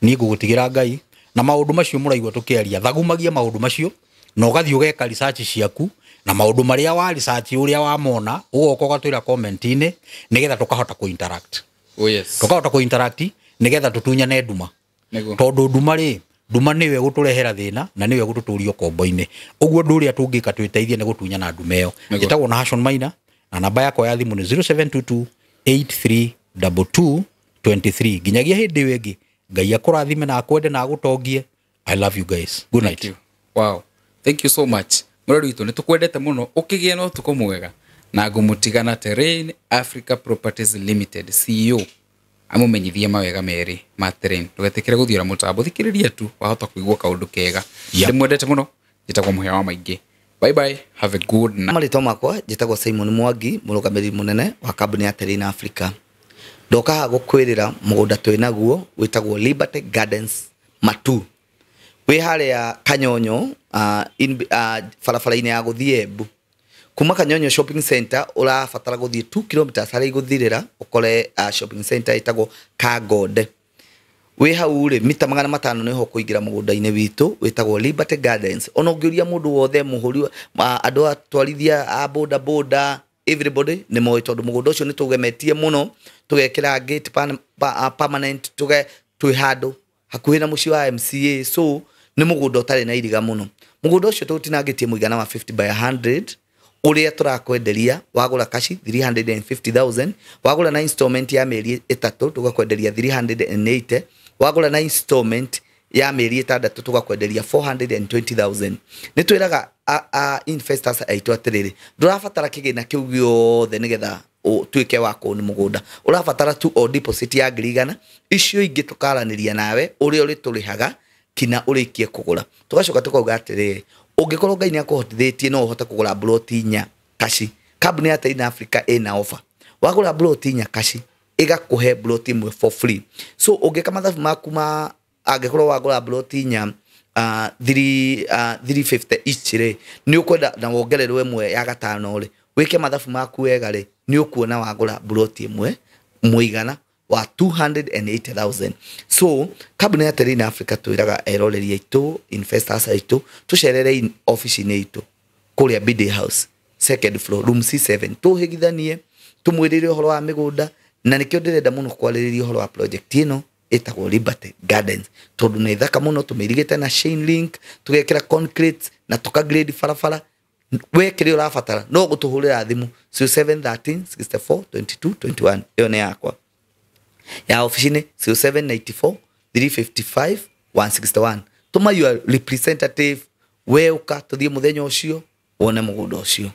Niĩ ngũgũtigĩra Ngai na maũndũ macio mũraigua tũkĩaria. Thagumagia maũndũ macio na ũgathiĩ ũgeka research ciaku na maũndũ marĩa wa research ũrĩa wamona ũgoka ũgatwĩra comment-inĩ nĩgetha tũkahota kũ interact. Oh yes. Tũkahota kũ interact nĩgetha tũtunyane nduma. Tondũ nduma rĩ, nduma nĩwe gũtũrehera thĩna na nĩwe gũtũtũria ũkombo-inĩ. Ũguo ũndũ ũrĩa tũngĩka twĩteithie nĩ gũtunyana nduma ĩyo. Njĩtagwo na Hashon Maina na namba yakwa ya thimũ nĩ 0722 8322 23. Nginyagia hĩndĩ ĩyo ĩngĩ, Ngai akũrathime na akwende na agũtongie. I love you guys. Good night. Thank you. Wow. Thank you so much. Mũrori witũ nĩ tũkwendete mũno, ũkĩgĩe na ũtukũ mwega na ngũmũtigana Terrain Africa Properties Limited CEO amũmenyithie mawega merĩ ma Terrain. Ndũgetĩkĩre gũthiũra mũtambo, thikĩrĩria tu wahota kũigua kaũndũ kega. Ndĩmwendete mũno, njĩtagwo Mũhĩa wa Maingĩ. Bye bye, have a good night. Marĩtwa makwa njĩtagwo Simon Mwangi, mũrũgamĩrĩri mũnene wa kambuni ya Terrain Africa. Ndoka haha gũkwĩrĩra mũgũnda twĩ naguo wĩtagwo Liberty Gardens Matu. Wĩ harĩa Kanyonyo, barabara-inĩ ya gũthiĩ Embu. Kuma Kanyonyo Shopping Center ũrabatara gũthiĩ 2 kilometers harĩa igũthirĩra ũkore shopping center ĩtagwo Kangonde. Wĩ hau rĩ, mita 500 nĩho kũingĩra mũgũnda-inĩ witũ wĩtagwo Liberty Gardens. Ona ũngĩũria mũndũ wothe mũhũri, andũ atwarithia a boda boda, everybody nĩ moĩ tondũ mũgũnda ũcio nĩ tũgemetie mũno, tũgekĩra gate permanent, twĩ handũ hakuhĩ na mũciĩ wa MCA, so nĩ mũgũnda ũtarĩ na iriga mũno. Mũgũnda ũcio tũtinangĩtie mũigana wa 50 by 100 ũrĩa tũrakwenderia, wagũra kashi 350,000, wagũra na installment ya mĩeri 3 tũgakwenderia 380, wagũra na installment Ya mĩeri 6 tũgakwenderia 420,000. Nĩ twĩraga a investors aitũ atĩrĩrĩ, ndũrabatara kĩgĩna kĩu gĩothe nĩgetha ũtuĩke wa kũni mũgũnda, ũrabatara tu o deposit ya 100,000, icio ingĩ tũkaranĩria nawe ũrĩa ũrĩtũrĩhaga kinya ũrĩkie kũgũra. Tũgacoka tũkauga atĩrĩrĩ, ũngĩkorwo Ngai nĩ akũhotithĩtie no ũhote kũgũra mburoti 4 kaci, kambuni ya Terrain Africa ĩna offer, wagũra mburoti 4 kaci ĩgakũhe mburoti 1 for free. So ũngĩka mathabu maku ma angĩkorwo wagũra mburoti 4 350 each rĩ, nĩ ũkwenda na wongererwo 1 ya 5 rĩ, wĩke mathabu maku wega rĩ, nĩ ũkuona wagũra mburoti 1 mũigana wa 280,000. So kambuni ya Terrain Africa twĩraga eroreri aitũ, investors aitũ, tũcerere ofici-inĩ itũ kũrĩa BD House, second floor, room C7, tũhĩgithanie, tũmwĩrĩre ũhoro wa mĩgũnda. Na nĩkĩo ndĩrenda mũno kwarĩrĩria ũhoro wa project ĩno ĩtagwo Liberty Gardens, tondũ nĩ thaka mũno, tũmĩirigĩte na chain link, tũgekĩra concrete na tũkagrade barabara. We kĩrĩa ũrabatara no gũtũhũrĩra thimũ 0713 64 22 21, ĩyo nĩ yakwa. Ya ofici-inĩ 0794 355 161. Tũma your representative, we ũka tũthiĩ mũthenya ũcio wone mũgũnda ũcio.